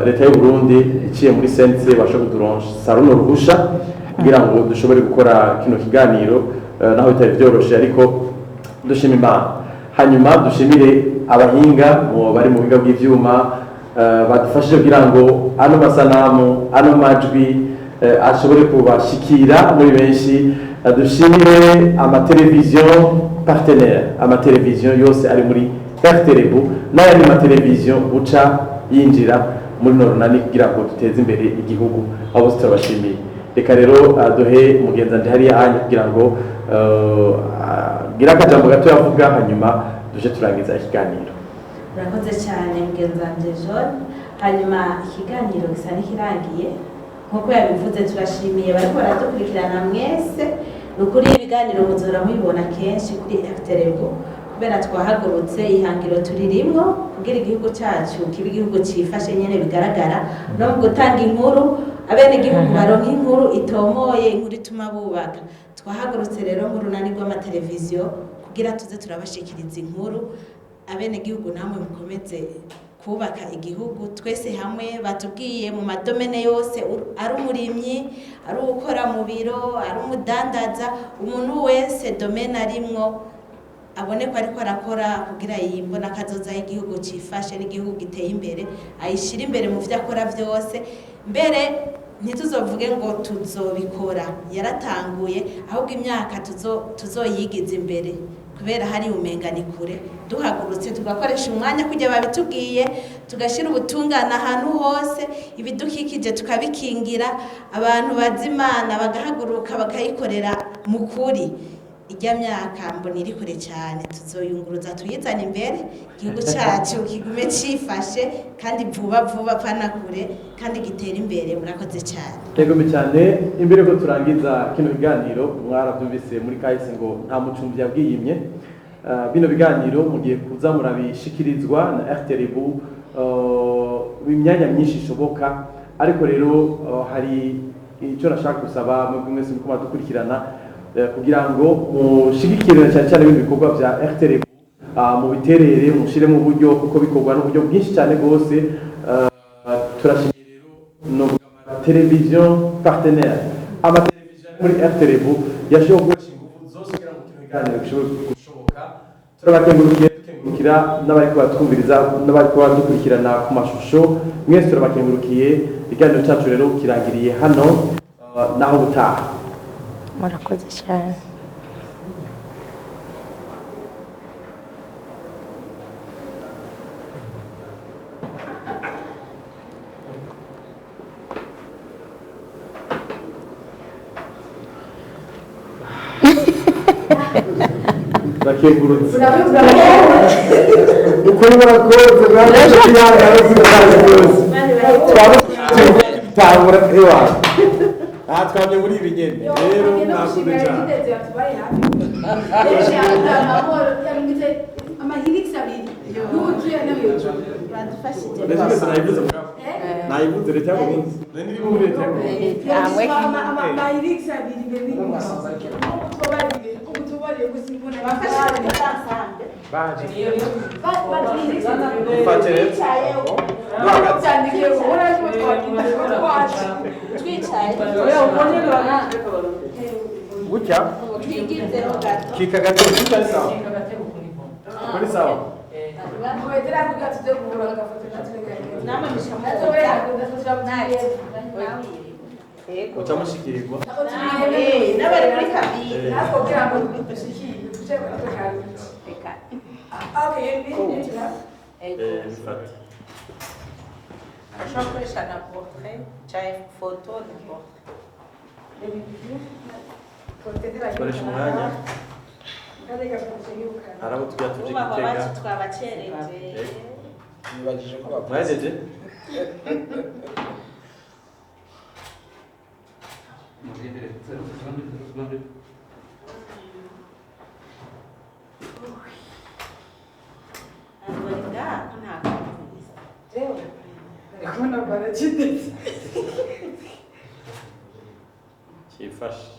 leta y'u Burundi iciye muri CNC bashoboye kuturonsa runo ruhusha kugira ngo dushobore gukora kino kiganiro, naho bitari byoroshe, ariko dushima Imana. Hanyuma dushimire abahinga mu bari mu buhinga bw'ivyuma badufashije kugira ngo ano masanamu, ano majwi ashobore kubashikira muri benshi. Dushimire amateleviziyo partenaire, amateleviziyo yose ari muri RTRB n'ayandi mateleviziyo buca. yinjira muri runo runani kugira ngo duteze imbere igihugu. Abo bose turabashimiye. Reka rero duhe mugenzanje hariya anya kugira ngo agire akajambo gato yavuga, hanyuma duje turangiza ikiganiro. Urakoze cyane mugenzanje John. Hanyuma ikiganiro gisa n'ikirangiye nk'uko yabivuze, turashimiye bariko baradukurikirana mwese. Ni ukuri ibiganiro muzora mubibona kenshi kuri RTRB, kubera twahagurutse ihangiro turirimwo kugira igihugu cyacu kibe igihugu cifashe nyene bigaragara, no mu gutanga inkuru abenegihugu baronka inkuru itomoye, inkuru ituma bubaka. Twahagurutse rero mu runani rw'amateleviziyo kugira tuze turabashikiriza inkuru. Abenegihugu namwe mukomeze kubaka igihugu twese hamwe. Batubwiye mu madomene yose, ari umurimyi, ari ukora mu biro, ari umudandaza, umuntu wese domaine arimwo abone ko ariko arakora kugira yimbona akazoza y'igihugu cifashe n'igihugu giteye imbere, ayishire imbere mu vyo akora vyose. Mbere ntituzovuge ngo tuzobikora yaratanguye, ahubwo imyaka tuzoyigiza imbere, kubera hari umenga ni kure. Duhagurutse tugakoresha umwanya kujya babitubwiye, tugashyira ubutungane ahantu hose, ibidukikije tukabikingira, abantu bazimana bagahaguruka bakayikorera mu kuri, ijya myaka mbona iri kure cyane, tuzoyunguruza tuyizane imbere, igihugu cyacu kigume cifashe kandi vuba vuba, pana kure, kandi gitere imbere. Murakoze cyane. Yego cyane. Imbere ko turangiza kino kiganiro, mwarabyumvise muri kahise ngo nta mucumbi yabwiyimye. Bino biganiro mugiye kuza murabishikirizwa na RTRB imyanya myinshi ishoboka, ariko rero hari icyo nashaka gusaba mwebwe mwese muriko muradukurikirana, kugira ngo mushigikire cyane cyane bino bikorwa bya RTRB, mu biterere mushiremo uburyo, kuko bikorwa n'uburyo bwinshi cyane rwose. Turashimiye rero no televiziyo partenaire, amateleviziyo ari muri RTRB yashoboye gukoresha ingufu zose kugira ngo kino kiganiro gishobore gushoboka. Turabakengurukiye, dukengurukira n'abariko baratwumviriza n'abariko baradukurikirana ku mashusho, mwese turabakengurukiye. Ikiganiro cyacu rero kirangiriye hano, naho butaha. Murakoze cyane. Turakengurutse ukuri, murakoze, murakoze kwihangana rwose. Twabutangura ewa aha twamye muri ibi nyene rero, mwakoze cyane. Ndashaka nayivuze mugabo nayivuze leta y'Uburundi nari ndimo muri leta y'Uburundi. Mfate rero Twicaye gutya twigizeho gato. Kika gato gutya ni sawa, kuri sawa. Namwe Uca mushikirirwa. n'abari muri kabine. Bifate. Ashobora gukoresha na portrait cyangwa foto na portrait. Koresha umwanya, hari abo tujya tuje Bubahwa gitega. bacu twabacereje. Nibagije ko bavuze. Mwahejeje. Ntabwo bari ngaha ko nta kumvise. Cyifashe.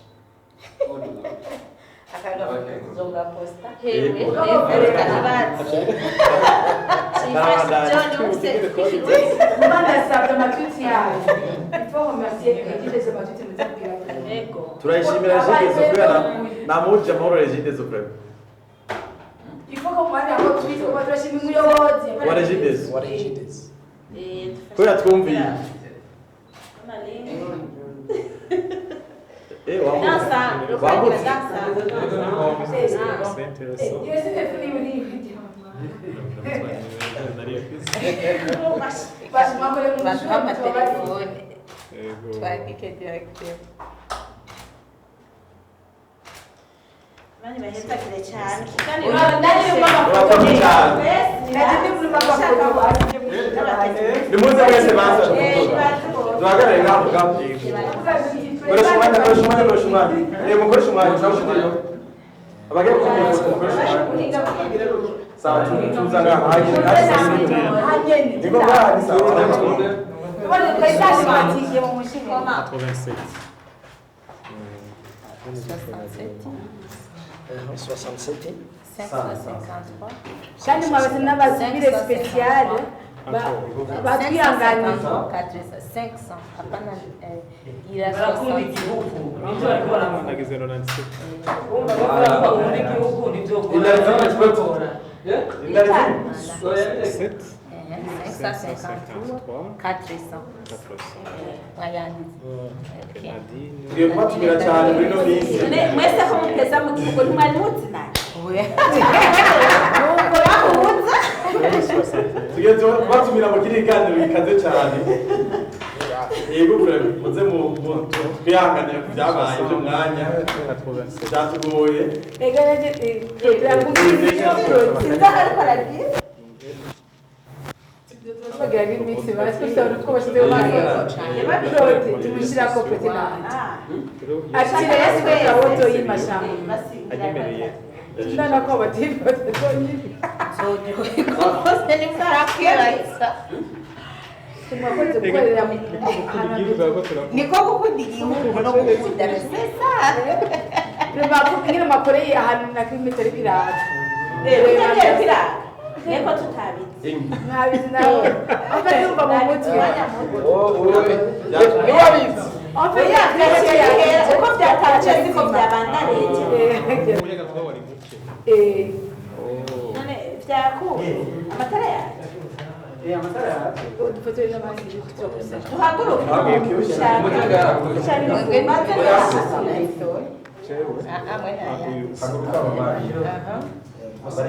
Akagafoto posta. Hewe, Yego. reka ntibazi. Cifashe John ufise Ego. Turayishimira Regideso kubera namuje amahoro. Regideso kureba wa Regideso Wa Regideso. kubera twumviye. Wambutse wambutse. C'est intéressant. Baduha amatelefone twandike directement. Bani bahezagire cyane. Murakoze cyane. Nimuze mwese baza duhagarare ngaho ngaho. Koresha umwanya, koresha umwanya, koresha umwanya. Mukoreshe umwanya, mukoreshe umwanya. Abagiye kuvuga mukoreshe umwanya. Sawa, tuza ngaho. Niko ngaha ni sawa. 87. 67. 553. Kandi mwabaze n'abazibire spéciale batwihanganiye. 500 hapana, ira Barakunda 60. Igihugu nibyo bariko baravuga. Nagize 97. Urumva bavuga ko bakunda igihugu nibyo bakora. 7. 553 400. 400. Mwayanditse? Okay. Nadine. Tugiye kubatumira cyane muri ino minsi. Mwese ko muteza mu gihugu ntimwari muzi nawe. We. Nuko bahuza. Tugiye kubatumira mu kindi kiganiro bikaze cyane. Yego, muze twihanganire ku byabaye by'umwanya 87. byatugoye. Ega naje Sinzi aho ariko aragiye. Bagira n'iminsi batwise two bashyizeho maso tumushyirako president ati rero twe y'imashamba Anyemereye. ndana ko batifotoye. Mwakoze gukorera mu Niko gukunda igihugu no gukunda sesa. Nyine makoreye ahantu na kilometero pirata. Utagiye kwiranga niko tutabizi. Mwabizi nawe aho ndumva mu mutwe. Ntiwabizi. Oya, byakera uko byataje siko byabandanije. Umuyaga nkuba wari muke. None byakuwe amatara yaje. Udufotoye n'abandi. Duhaguruke shaka maze. Jewe. Uyu. 13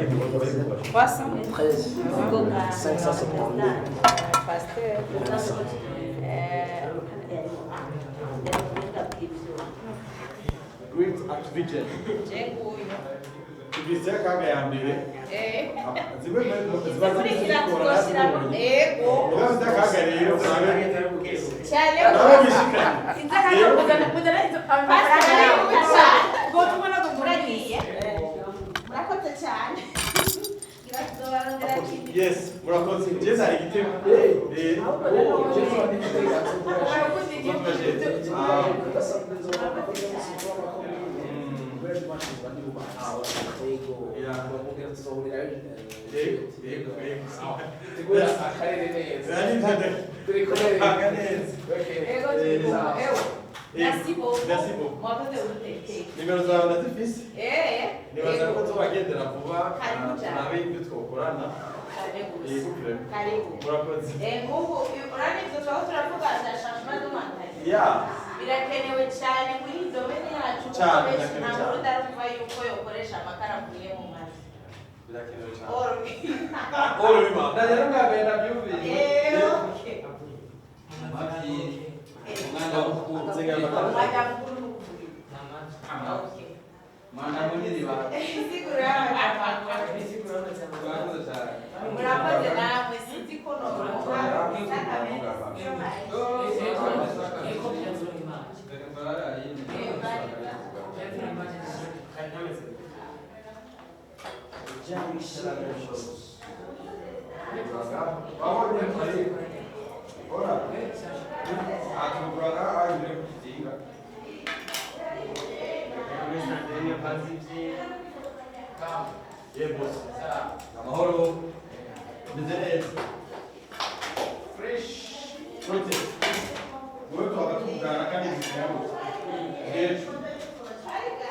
572. Pasteur. Great Activision. Tubise akaga ya mbere. Zimwe ziba zikora. Ego. Ugaze akaga rero urabe. Cyane. Nawe gishikanye. Muragiye, murakoze cyane. Yes, murakoze. Jeza hari igitego. Tegura akarere neza. Turi kumwe. Ego, turi kumwe. Ewe. Merci beaucoup. Merci beaucoup. Mwakoze udutekeye. Nimero zawe ndazifise. Nibaza ko tubagendera vuba. Karibu cyane. Turabe ibyo twokorana. Karibu. Yego, vraiment. Karibu. Murakoze. Ngubu urani ivyo twaba turavuga za changement de mentalité. Yeah. Birakenewe cyane muri iyi domaine yacu kuko Cyane, benshi birakenewe nta cyane. muntu udarumva yuko yokoresha amakara avuye mu mazi. Birakenewe cyane. Or Oro bima. Ndagera bwa mbere ndabyumvise. Okay. Umwanda mukuru. Nsenga amakara. Umwanya mukuru ni ukuvuga. Okay. Umwanda munini ba. Isiguro y'abanyarwanda. Murakoze cyane. Murakoze namwe, sinzi ko noronka. Reka turare ayindi. Yeah, boss. Amahoro. Meze neza. Fresh. Prote. Wowe twaba tuvugana kandi zikayabutse. Ejo.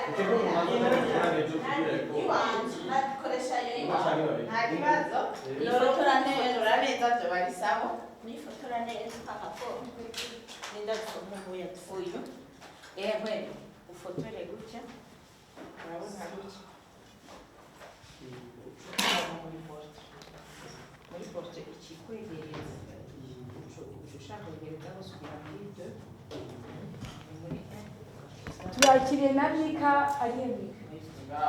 Utego mu mazu n'ejo kugira ngo Iwanje nakoresha yo iwanje. Nta kibazo. Nifotora neza, neza byo barisabo. Nifotora neza akako. Ninda gusoma Uyu. Ewe, ufotore gutya. Urabona gutya. Muri portrait ikikwegereza, uca ushaka kwegereza hose ugira muri deux, ni muri un. Turakiriye na Mika, ariye Mika.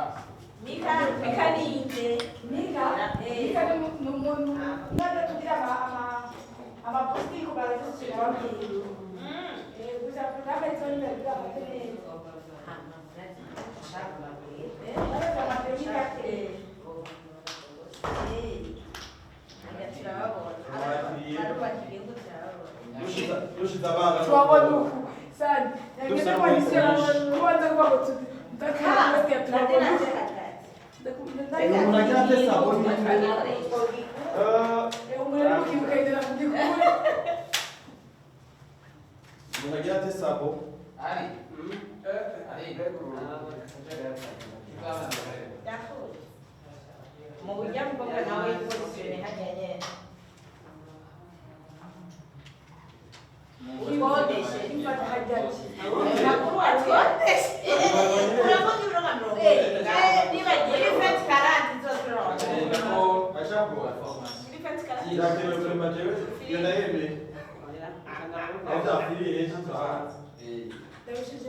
Mika, Mika ni inde? Mika, Mika ni umuntu ntabwo tugira amapositiko barazishyira babwiye. Gusa ntabwo ari imbere kugira amate neza. Hama murazi ushaka babwire. Baraza amate Mika. Ega turababona. Barubaka igihugu, turababona. Dushize abana. Turabona uku sani yageze kwa nisyo kubanza kuba ngo tudatera posti ya turabona uku. Umuntu agira ate sabuni? Umuntu ari mukibuka yigera mu gikuri. Umuntu agira ate sabo? Ari. Ari. Mu buryo mukobwa nawe yipositione hajya nyene. Ukodeshe. Ifata hajya ki? Makuru watkodeshe. Uravuga ibiro nka 70. Nibagiye muri 2040 izoturonka. Muri 2040. Irakenewe kurema jewe, iyo ndayemeye. Aho byapfiriye ejo tuzahanze. Ndabishije.